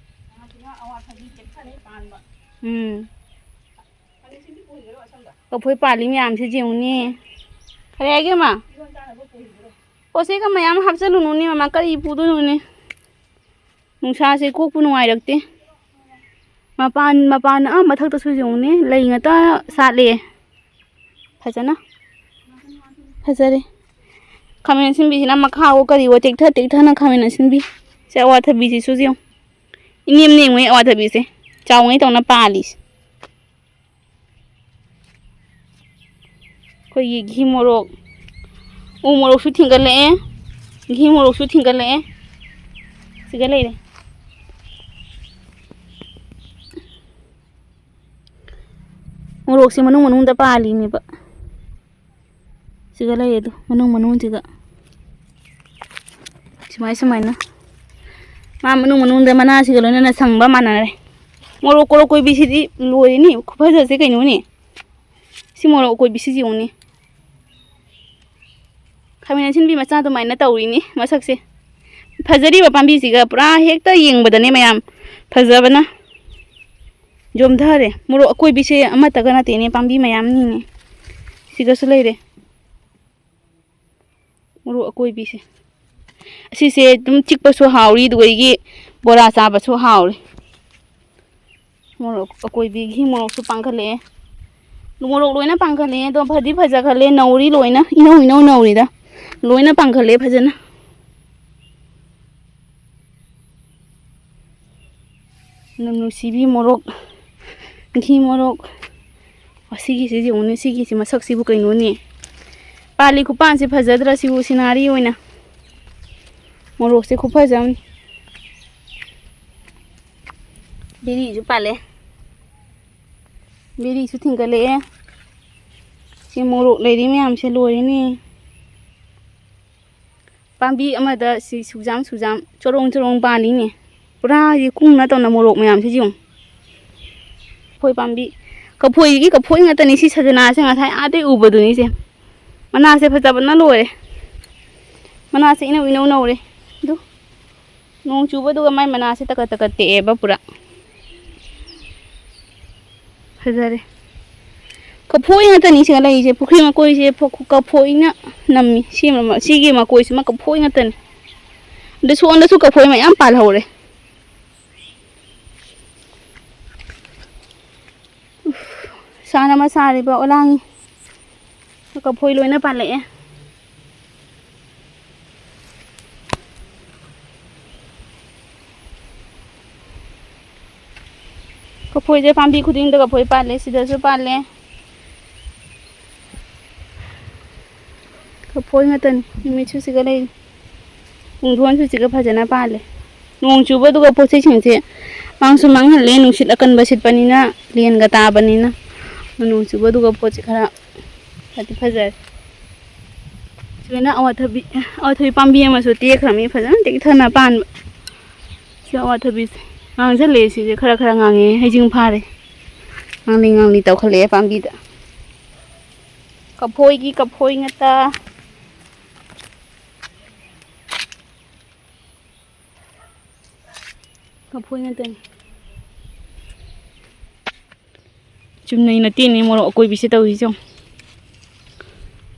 ꯎꯝ꯫ ꯀꯐꯣꯏ ꯄꯥꯜꯂꯤ ꯃꯌꯥꯝꯁꯦ ꯌꯦꯡꯉꯨꯅꯦ꯫ ꯀꯔꯤ ꯍꯥꯏꯒꯦ, ꯃꯥ? ꯄꯣꯠ ꯆꯩꯒ ꯃꯌꯥꯝ ꯍꯥꯞꯆꯜꯂꯨꯅꯨꯅꯦ, ꯃꯃꯥ, ꯀꯔꯤ ꯄꯨꯗꯣꯏꯅꯣꯅꯦ? ꯅꯨꯡꯁꯥꯁꯦ ꯀꯣꯛꯄꯨ ꯅꯨꯡꯉꯥꯏꯔꯛꯇꯦ꯫ ꯃꯄꯥꯟ, ꯃꯄꯥꯟ ꯑꯥ ꯃꯊꯛꯇꯁꯨ ꯌꯦꯡꯉꯨꯅꯦ, ꯂꯩ ꯉꯥꯛꯇ ꯁꯥꯠꯂꯦ꯫ ꯐꯖꯅ ꯐꯖꯔꯦ꯫ ꯈꯥꯃꯦꯟ ꯑꯁꯤꯟꯕꯤꯁꯤꯅ ꯃꯈꯥꯋꯣ ꯀꯔꯤꯋꯣ ꯇꯦꯛꯊ ꯇꯦꯛꯊꯅ ꯈꯥꯃꯦꯟ ꯑꯁꯤꯟꯕꯤ꯫ ꯁꯦ, ꯑꯋꯥꯊꯕꯤꯁꯤꯁꯨ ꯌꯦꯡꯉꯨ꯫ ꯏꯅꯦꯝ ꯅꯦꯝꯉꯩ ꯑꯋꯥꯊꯕꯤꯁꯦ꯫ ꯆꯥꯎꯉꯩ ꯇꯧꯅ ꯄꯥꯜꯂꯤꯁꯦ꯫ ꯑꯩꯈꯣꯏꯒꯤ ꯘꯤ ꯃꯣꯔꯣꯛ, ꯎ ꯃꯣꯔꯣꯛꯁꯨ ꯊꯤꯡꯒꯠꯂꯛꯑꯦ, ꯘꯤ ꯃꯣꯔꯣꯛꯁꯨ ꯊꯤꯡꯒꯠꯂꯛꯑꯦ꯫ ꯁꯤꯒ ꯂꯩꯔꯦ꯫ ꯃꯣꯔꯣꯛꯁꯦ ꯃꯅꯨꯡ ꯃꯅꯨꯡꯗ ꯄꯥꯜꯂꯤꯅꯦꯕ꯫ ꯁꯤꯒ ꯂꯩꯔꯦ ꯑꯗꯣ, ꯃꯅꯨꯡ ꯃꯅꯨꯡꯁꯤꯒ꯫ ꯁꯨꯃꯥꯏ ꯁꯨꯃꯥꯏꯅ꯫ ꯃꯥ ꯃꯅꯨꯡ ꯃꯅꯨꯡꯗ ꯃꯅꯥꯁꯤꯒ ꯂꯣꯏꯅꯅ ꯁꯪꯕ ꯃꯥꯟꯅꯔꯦ꯫ ꯃꯣꯔꯣꯛ ꯀꯣꯔꯣꯛ ꯀꯣꯏꯕꯤꯁꯤꯗꯤ ꯂꯣꯏꯔꯦꯅꯦ, ꯈꯨꯐꯖꯁꯦ ꯀꯩꯅꯣꯅꯦ꯫ ꯁꯤ ꯃꯣꯔꯣꯛ ꯑꯀꯣꯏꯕꯤꯁꯤ ꯌꯦꯡꯉꯨꯅꯦ꯫ ꯈꯥꯃꯦꯟ ꯑꯁꯤꯟꯕꯤ ꯃꯆꯥ ꯑꯗꯨꯃꯥꯏꯅ ꯇꯧꯔꯤꯅꯤ ꯃꯁꯛꯁꯦ꯫ ꯐꯖꯔꯤꯕ ꯄꯥꯝꯕꯤꯁꯤꯒ ꯄꯨꯔꯥ ꯍꯦꯛꯇ ꯌꯦꯡꯕꯗꯅꯦ ꯃꯌꯥꯝ ꯐꯖꯕꯅ ꯌꯣꯝꯊꯔꯦ꯫ ꯃꯣꯔꯣꯛ ꯑꯀꯣꯏꯕꯤꯁꯦ ꯑꯃꯠꯇꯒ ꯅꯠꯇꯦꯅꯦ, ꯄꯥꯝꯕꯤ ꯃꯌꯥꯝꯅꯤꯅꯦ꯫ ꯁꯤꯒꯁꯨ ꯂꯩꯔꯦ꯫ ꯃꯣꯔꯣꯛ ꯑꯀꯣꯏꯕꯤꯁꯦ꯫ ꯑꯁꯤꯁꯦ ꯑꯗꯨꯝ ꯆꯤꯛꯄꯁꯨ ꯍꯥꯎꯔꯤ, ꯑꯗꯨꯗꯒꯤ ꯕꯣꯔꯥ ꯆꯥꯕꯁꯨ ꯍꯥꯎꯔꯤ꯫ ꯃꯣꯔꯣꯛ ꯑꯀꯣꯏꯕꯤꯒꯤ ꯃꯣꯔꯣꯛꯁꯨ ꯄꯥꯡꯈꯠꯂꯛꯑꯦ꯫ ꯃꯣꯔꯣꯛ ꯂꯣꯏꯅ ꯄꯥꯡꯈꯠꯂꯛꯑꯦ ꯑꯗꯣ, ꯐꯗꯤ ꯐꯖꯈꯠꯂꯦ, ꯅꯧꯔꯤ ꯂꯣꯏꯅ, ꯏꯅꯧ ꯏꯅꯧ ꯅꯧꯔꯤꯗ꯫ ꯂꯣꯏꯅ ꯄꯥꯡꯈꯠꯂꯦ ꯐꯖꯅ꯫ ꯃꯅꯝ ꯅꯨꯡꯁꯤꯕꯤ ꯃꯣꯔꯣꯛ, ꯏꯪꯈꯤ ꯃꯣꯔꯣꯛ꯫ ꯑꯁꯤꯒꯤꯁꯤ ꯌꯦꯡꯉꯨꯅꯦ, ꯁꯤꯒꯤꯁꯤ ꯃꯁꯛꯁꯤꯕꯨ ꯀꯩꯅꯣꯅꯦ? ꯄꯥꯜꯂꯤ ꯈꯨꯄꯥꯟꯁꯤ ꯐꯖꯗ꯭ꯔꯥ? ꯁꯤꯕꯨ ꯁꯤꯅꯥꯔꯤ ꯑꯣꯏꯅ ꯃꯣꯔꯣꯛꯁꯦ ꯈꯨꯐꯖ ꯑꯃꯅꯤ꯫ ꯕꯦꯔꯤꯁꯨ ꯄꯥꯜꯂꯦ, ꯕꯦꯔꯤꯁꯨ ꯊꯤꯡꯒꯠꯂꯛꯑꯦ꯫ ꯁꯤ ꯃꯣꯔꯣꯛ ꯂꯩꯔꯤ ꯃꯌꯥꯝꯁꯦ ꯂꯣꯏꯔꯦꯅꯦ꯫ ꯄꯥꯝꯕꯤ ꯑꯃꯗ ꯁꯤ ꯁꯨꯛꯖꯥꯝ ꯁꯨꯛꯖꯥꯝ ꯆꯣꯔꯣꯡ ꯆꯣꯔꯣꯡ ꯄꯥꯜꯂꯤꯅꯦ꯫ ꯄꯨꯔꯥ ꯍꯥꯏꯗꯤ ꯀꯨꯡꯅ ꯇꯧꯅ ꯃꯣꯔꯣꯛ ꯃꯌꯥꯝꯁꯤ ꯌꯦꯡꯉꯨ꯫ ꯀꯐꯣꯏ ꯄꯥꯝꯕꯤ, ꯀꯐꯣꯏꯒꯤ ꯀꯐꯣꯏ ꯉꯥꯛꯇꯅꯤ꯫ ꯁꯤ ꯁꯖꯅꯥꯁꯦ ꯉꯁꯥꯏ ꯑꯥꯗꯩ ꯎꯕꯗꯨꯅꯤꯁꯦ꯫ ꯃꯅꯥꯁꯦ ꯐꯖꯕꯅ ꯂꯣꯏꯔꯦ꯫ ꯃꯅꯥꯁꯦ ꯏꯅꯧ ꯏꯅꯧ ꯅꯧꯔꯦ꯫ ꯑꯗꯨ ꯅꯣꯡ ꯆꯨꯕꯗꯨꯒ ꯃꯥꯏ ꯃꯅꯥꯁꯦ ꯇꯀꯠ ꯇꯀꯠ ꯇꯦꯛꯑꯦꯕ ꯄꯨꯔꯥ꯫ ꯐꯖꯔꯦ꯫ ꯀꯐꯣꯏ ꯉꯥꯛꯇꯅꯤ ꯁꯤꯗ ꯂꯩꯔꯤꯁꯦ꯫ ꯄꯨꯈ꯭ꯔꯤ ꯃꯀꯣꯏꯁꯦ ꯐ-, ꯀꯐꯣꯏꯅ ꯅꯝꯃꯤ꯫ ꯁꯤ ꯃ-, ꯁꯤꯒꯤ ꯃꯀꯣꯏꯁꯤꯃ ꯀꯐꯣꯏ ꯉꯥꯛꯇꯅꯤ꯫ ꯑꯗ ꯁꯣꯝꯗꯁꯨ ꯀꯐꯣꯏ ꯃꯌꯥꯝ ꯄꯥꯜꯍꯧꯔꯦ꯫ ꯎꯐ, ꯁꯥꯅ ꯑꯃ ꯁꯥꯔꯤꯕ ꯑꯣꯂꯥꯡꯉꯤ꯫ ꯀꯐꯣꯏ ꯂꯣꯏꯅ ꯄꯥꯜꯂꯛꯑꯦ꯫ ꯀꯐꯣꯏꯁꯦ ꯄꯥꯝꯕꯤ ꯈꯨꯗꯤꯡꯗ ꯀꯐꯣꯏ ꯄꯥꯜꯂꯦ, ꯁꯤꯗꯁꯨ ꯄꯥꯜꯂꯦ꯫ ꯀꯐꯣꯏ ꯉꯥꯛꯇꯅꯤ꯫ ꯅꯨꯃꯤꯠꯁꯨ ꯁꯤꯒ ꯂꯩꯔꯤ꯫ ꯄꯨꯡꯗꯣꯟꯁꯨ ꯁꯤꯒ ꯐꯖꯅ ꯄꯥꯜꯂꯦ꯫ ꯅꯣꯡ ꯆꯨꯕꯗꯨꯒ ꯄꯣꯠ ꯆꯩꯁꯤꯡꯁꯦ ꯃꯥꯡꯁꯨ ꯃꯥꯡꯍꯜꯂꯦ, ꯅꯨꯡꯁꯤꯠ ꯑꯀꯟꯕ ꯁꯤꯠꯄꯅꯤꯅ, ꯂꯦꯟꯒ ꯇꯥꯕꯅꯤꯅ꯫ ꯅꯣꯡ ꯆꯨꯕꯗꯨꯒ ꯄꯣꯠꯁꯦ ꯈꯔ ꯐꯗꯤ ꯐꯖꯔꯦ꯫ ꯁꯤꯗꯅ ꯑꯋꯥꯊꯕꯤ, ꯑꯋꯥꯊꯕꯤ ꯄꯥꯝꯕꯤ ꯑꯃꯁꯨ ꯇꯦꯛꯈ꯭ꯔꯃꯤ, ꯐꯖꯅ ꯇꯦꯛꯊꯅ ꯄꯥꯟꯕ꯫ ꯁꯤ ꯑꯋꯥꯊꯕꯤꯁꯦ ꯉꯥꯡꯁꯤꯜꯂꯛꯑꯦ, ꯁꯤꯁꯦ ꯈꯔ ꯈꯔ ꯉꯥꯡꯉꯦ, ꯍꯩꯖꯤꯡ ꯐꯥꯔꯦ꯫ ꯉꯥꯡꯂꯤ ꯉꯥꯡꯂꯤ ꯇꯧꯈꯠꯂꯛꯑꯦ ꯄꯥꯝꯕꯤꯗ꯫ ꯀꯐꯣꯏꯒꯤ ꯀꯐꯣꯏ ꯉꯥꯛꯇ꯫ ꯀꯐꯣꯏ ꯉꯥꯛꯇꯅꯤ꯫ ꯆꯨꯝꯅꯩ ꯅꯠꯇꯦꯅꯦ ꯃꯣꯔꯣꯛ ꯑꯀꯣꯏꯕꯤꯁꯦ ꯇꯧꯔꯤꯁꯦ ꯌꯦꯡꯉꯣ꯫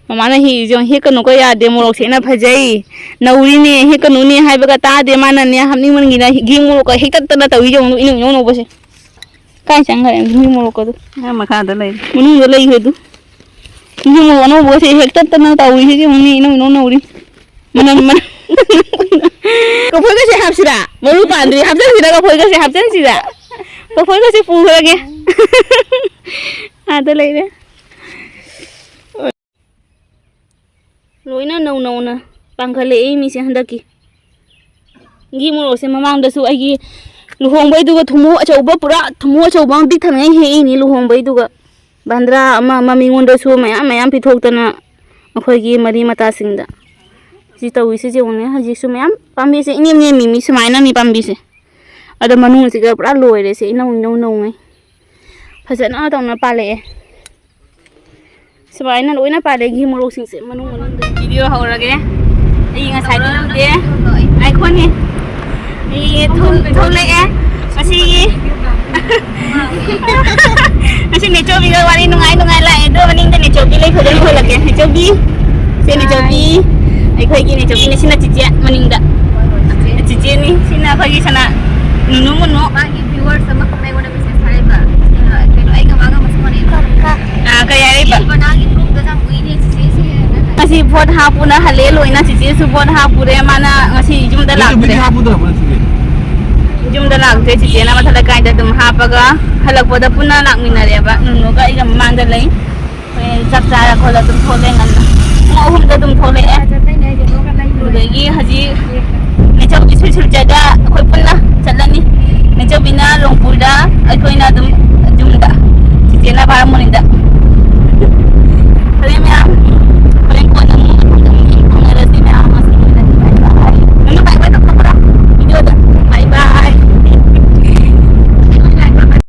ꯃꯃꯥꯅ ꯍꯦꯛꯏꯁꯦ ꯌꯦꯡꯉꯣ, "ꯍꯦꯛꯀꯅꯨꯀꯣ, ꯌꯥꯗꯦ, ꯃꯣꯔꯣꯛꯁꯦ ꯍꯦꯟꯅ ꯐꯖꯩ, ꯅꯧꯔꯤꯅꯦ, ꯍꯦꯛꯀꯅꯨꯅꯦ ꯍꯥꯏꯕꯒ ꯇꯥꯗꯦ꯫ ꯃꯥꯅꯅꯦ ꯍꯥꯞꯅꯤꯡꯃꯟꯒꯤꯅ ꯍꯦꯛ-, ꯃꯣꯔꯣꯛꯀ ꯍꯦꯛꯇꯠꯇꯅ ꯇꯧꯔꯤꯁꯦ ꯌꯦꯡꯉꯣ, ꯏꯅꯧ ꯏꯅꯧ ꯅꯧꯕꯁꯦ꯫ ꯀꯥꯏ ꯆꯪꯈ꯭ꯔꯦ ꯃꯤ ꯃꯣꯔꯣꯛꯀꯗꯣ? ꯑꯥ, ꯃꯈꯥꯗ ꯂꯩ꯫ ꯃꯅꯨꯡꯗ ꯂꯩꯈ꯭ꯔꯦ ꯑꯗꯨ꯫ ꯃꯤ ꯃꯣꯔꯣꯛ ꯑꯅꯧꯕꯒꯁꯦ ꯍꯦꯛ ꯇꯠꯇꯅ ꯇꯧꯔꯤꯁꯤꯗꯤ ꯌꯦꯡꯉꯨꯅꯦ, ꯏꯅꯧ ꯏꯅꯧ ꯅꯧꯔꯤ꯫ ꯃꯅꯝ, ꯃꯅꯝ꯫ ꯀꯐꯣꯏꯒꯁꯦ ꯍꯥꯞꯁꯤꯔꯥ? ꯃꯔꯨ ꯄꯥꯟꯗ꯭ꯔꯤ, ꯍꯥꯞꯆꯤꯟꯁꯤꯔꯥ? ꯀꯐꯣꯏꯒꯁꯦ ꯍꯥꯞꯆꯤꯟꯁꯤꯔꯥ? ꯀꯐꯣꯏꯒꯁꯦ ꯄꯨꯈ꯭ꯔꯒꯦ꯫ ꯑꯥꯗ ꯂꯩꯔꯦ꯫ ꯂꯣꯏꯅ ꯅꯧ ꯅꯧꯅ ꯄꯥꯟꯈꯠꯂꯛꯏ ꯃꯤꯁꯦ ꯍꯟꯗꯛꯀꯤ꯫ ꯒꯤ ꯃꯣꯔꯣꯛꯁꯦ ꯃꯃꯥꯡꯗꯁꯨ ꯑꯩꯒꯤ ꯂꯨꯍꯣꯡꯕꯩꯗꯨꯒ ꯊꯨꯝꯃꯣꯛ ꯑꯆꯧꯕ, ꯄꯨꯔꯥ ꯊꯨꯝꯃꯣꯛ ꯑꯆꯧꯕ ꯑꯃ ꯄꯤꯛ ꯊꯟꯉꯩ ꯍꯦꯛꯏꯅꯤ ꯂꯨꯍꯣꯡꯕꯩꯗꯨꯒ꯫ ꯕꯟꯗ꯭ꯔꯥ ꯑꯃ ꯑꯃ ꯃꯤꯉꯣꯟꯗꯁꯨ ꯃꯌꯥꯝ ꯃꯌꯥꯝ ꯄꯤꯊꯣꯛꯇꯅ ꯑꯩꯈꯣꯏꯒꯤ ꯃꯔꯤ ꯃꯇꯥꯁꯤꯡꯗ꯫ ꯁꯤ ꯇꯧꯔꯤꯁꯤ ꯌꯦꯡꯉꯨꯅꯦ, ꯍꯧꯖꯤꯛꯁꯨ ꯃꯌꯥꯝ ꯄꯥꯝꯕꯤꯁꯦ ꯏꯅꯦꯝ ꯅꯦꯝꯃꯤ ꯃꯤ ꯁꯨꯃꯥꯏꯅꯅꯤ ꯄꯥꯝꯕꯤꯁꯦ꯫ ꯑꯗꯣ ꯃꯅꯨꯡꯁꯤꯒ ꯄꯨꯔꯥ ꯂꯣꯏꯔꯦ, ꯁꯤ ꯏꯅꯧ ꯏꯅꯧ ꯅꯧꯉꯩ꯫ ꯐꯖꯅ ꯇꯧꯅ ꯄꯥꯜꯂꯛꯑꯦ꯫ ꯁꯨꯃꯥꯏꯅ ꯂꯣꯏꯅ ꯄꯥꯜꯂꯦ ꯒꯤ ꯃꯣꯔꯣꯛꯁꯤꯡꯁꯦ ꯃꯅꯨꯡ ꯃꯅꯨꯡꯗ꯫ ꯚꯤꯗꯤꯑꯣ ꯍꯧꯔꯒꯦ꯫ ꯑꯩ ꯉꯁꯥꯏꯗꯤ ꯂꯧꯗꯦ꯫ ꯉꯥꯏꯈꯣꯅꯦ꯫ ꯑꯩ ꯊꯣꯛ-, ꯊꯣꯛꯂꯛꯑꯦ꯫ ꯉꯁꯤꯒꯤ ꯉꯁꯤ ꯅꯦꯆꯧꯕꯤꯒ ꯋꯥꯔꯤ ꯅꯨꯡꯉꯥꯏ ꯅꯨꯡꯉꯥꯏ ꯂꯥꯛꯑꯦ꯫ ꯑꯗꯣ ꯃꯅꯤꯡꯗ ꯅꯦꯆꯧꯕꯤ ꯂꯩ, ꯐꯖꯅ ꯎꯍꯜꯂꯛꯀꯦ꯫ ꯅꯦꯆꯧꯕꯤ꯫ ꯁꯦ ꯅꯦꯆꯧꯕꯤ꯫ ꯑꯩꯈꯣꯏꯒꯤ ꯅꯦꯆꯧꯕꯤꯅꯦ꯫ ꯁꯤꯅ ꯆꯤꯆꯦ ꯃꯅꯤꯡꯗ꯫ ꯆꯤꯆꯦꯅꯤ꯫ ꯁꯤꯅ ꯑꯩꯈꯣꯏꯒꯤ ꯁꯅꯥ ꯅꯨꯅꯨ ꯃꯨꯅꯨ꯫ ꯃꯥꯒꯤ viewers ꯑꯃꯈꯛꯅ ꯑꯩꯉꯣꯟꯗ message ꯊꯥꯔꯛꯏꯕ꯫ ꯀꯩꯅꯣ, ꯑꯩꯒ ꯃꯥꯒ ꯃꯁꯛ ꯃꯥꯟꯅꯩ꯫ ꯑꯥ, ꯀꯩ ꯍꯥꯏꯔꯛꯏꯕ? ꯕꯅꯥꯒꯤ group ꯇ ꯌꯥꯝ ꯎꯏꯅꯦ ꯆꯤꯆꯦꯁꯦ꯫ ꯉꯁꯤ ꯚꯣꯠ ꯍꯥꯞꯄꯨꯅ ꯍꯜꯂꯦ ꯂꯣꯏꯅ꯫ ꯆꯤꯆꯦꯁꯨ ꯚꯣꯠ ꯍꯥꯞꯄꯨꯔꯦ꯫ ꯃꯥꯅ ꯉꯁꯤ ꯌꯨꯝꯗ ꯂꯥꯛꯇ꯭ꯔꯦ꯫ ꯌꯨꯝꯗ ꯂꯥꯛꯇ꯭ꯔꯦ꯫ ꯆꯤꯆꯦꯅ ꯃꯊꯛ ꯂꯩꯀꯥꯏꯗ ꯑꯗꯨꯝ ꯍꯥꯞꯄꯒ ꯍꯜꯂꯛꯄꯗ ꯄꯨꯟꯅ ꯂꯥꯛꯃꯤꯟꯅꯔꯦꯕ꯫ ꯅꯨꯅꯨꯒ ꯑꯩꯒ ꯃꯃꯥꯡꯗ ꯂꯩ꯫ ꯑꯩꯈꯣꯏ ꯆꯥꯛ ꯆꯥꯔ ꯈꯣꯠꯂ ꯑꯗꯨꯝ ꯊꯣꯛꯂꯛꯑꯦ ꯉꯟꯅ꯫ ꯄꯨꯡ ꯑꯍꯨꯝꯗ ꯑꯗꯨꯝ ꯊꯣꯛꯂꯛꯑꯦ꯫ ꯑꯗꯨꯗꯒꯤ ꯍꯧꯖꯤꯛ ꯅꯦꯆꯧꯕꯤ ꯁꯨꯏ ꯁꯨꯏ ꯆꯠꯂꯒ ꯑꯩꯈꯣꯏ ꯄꯨꯟꯅ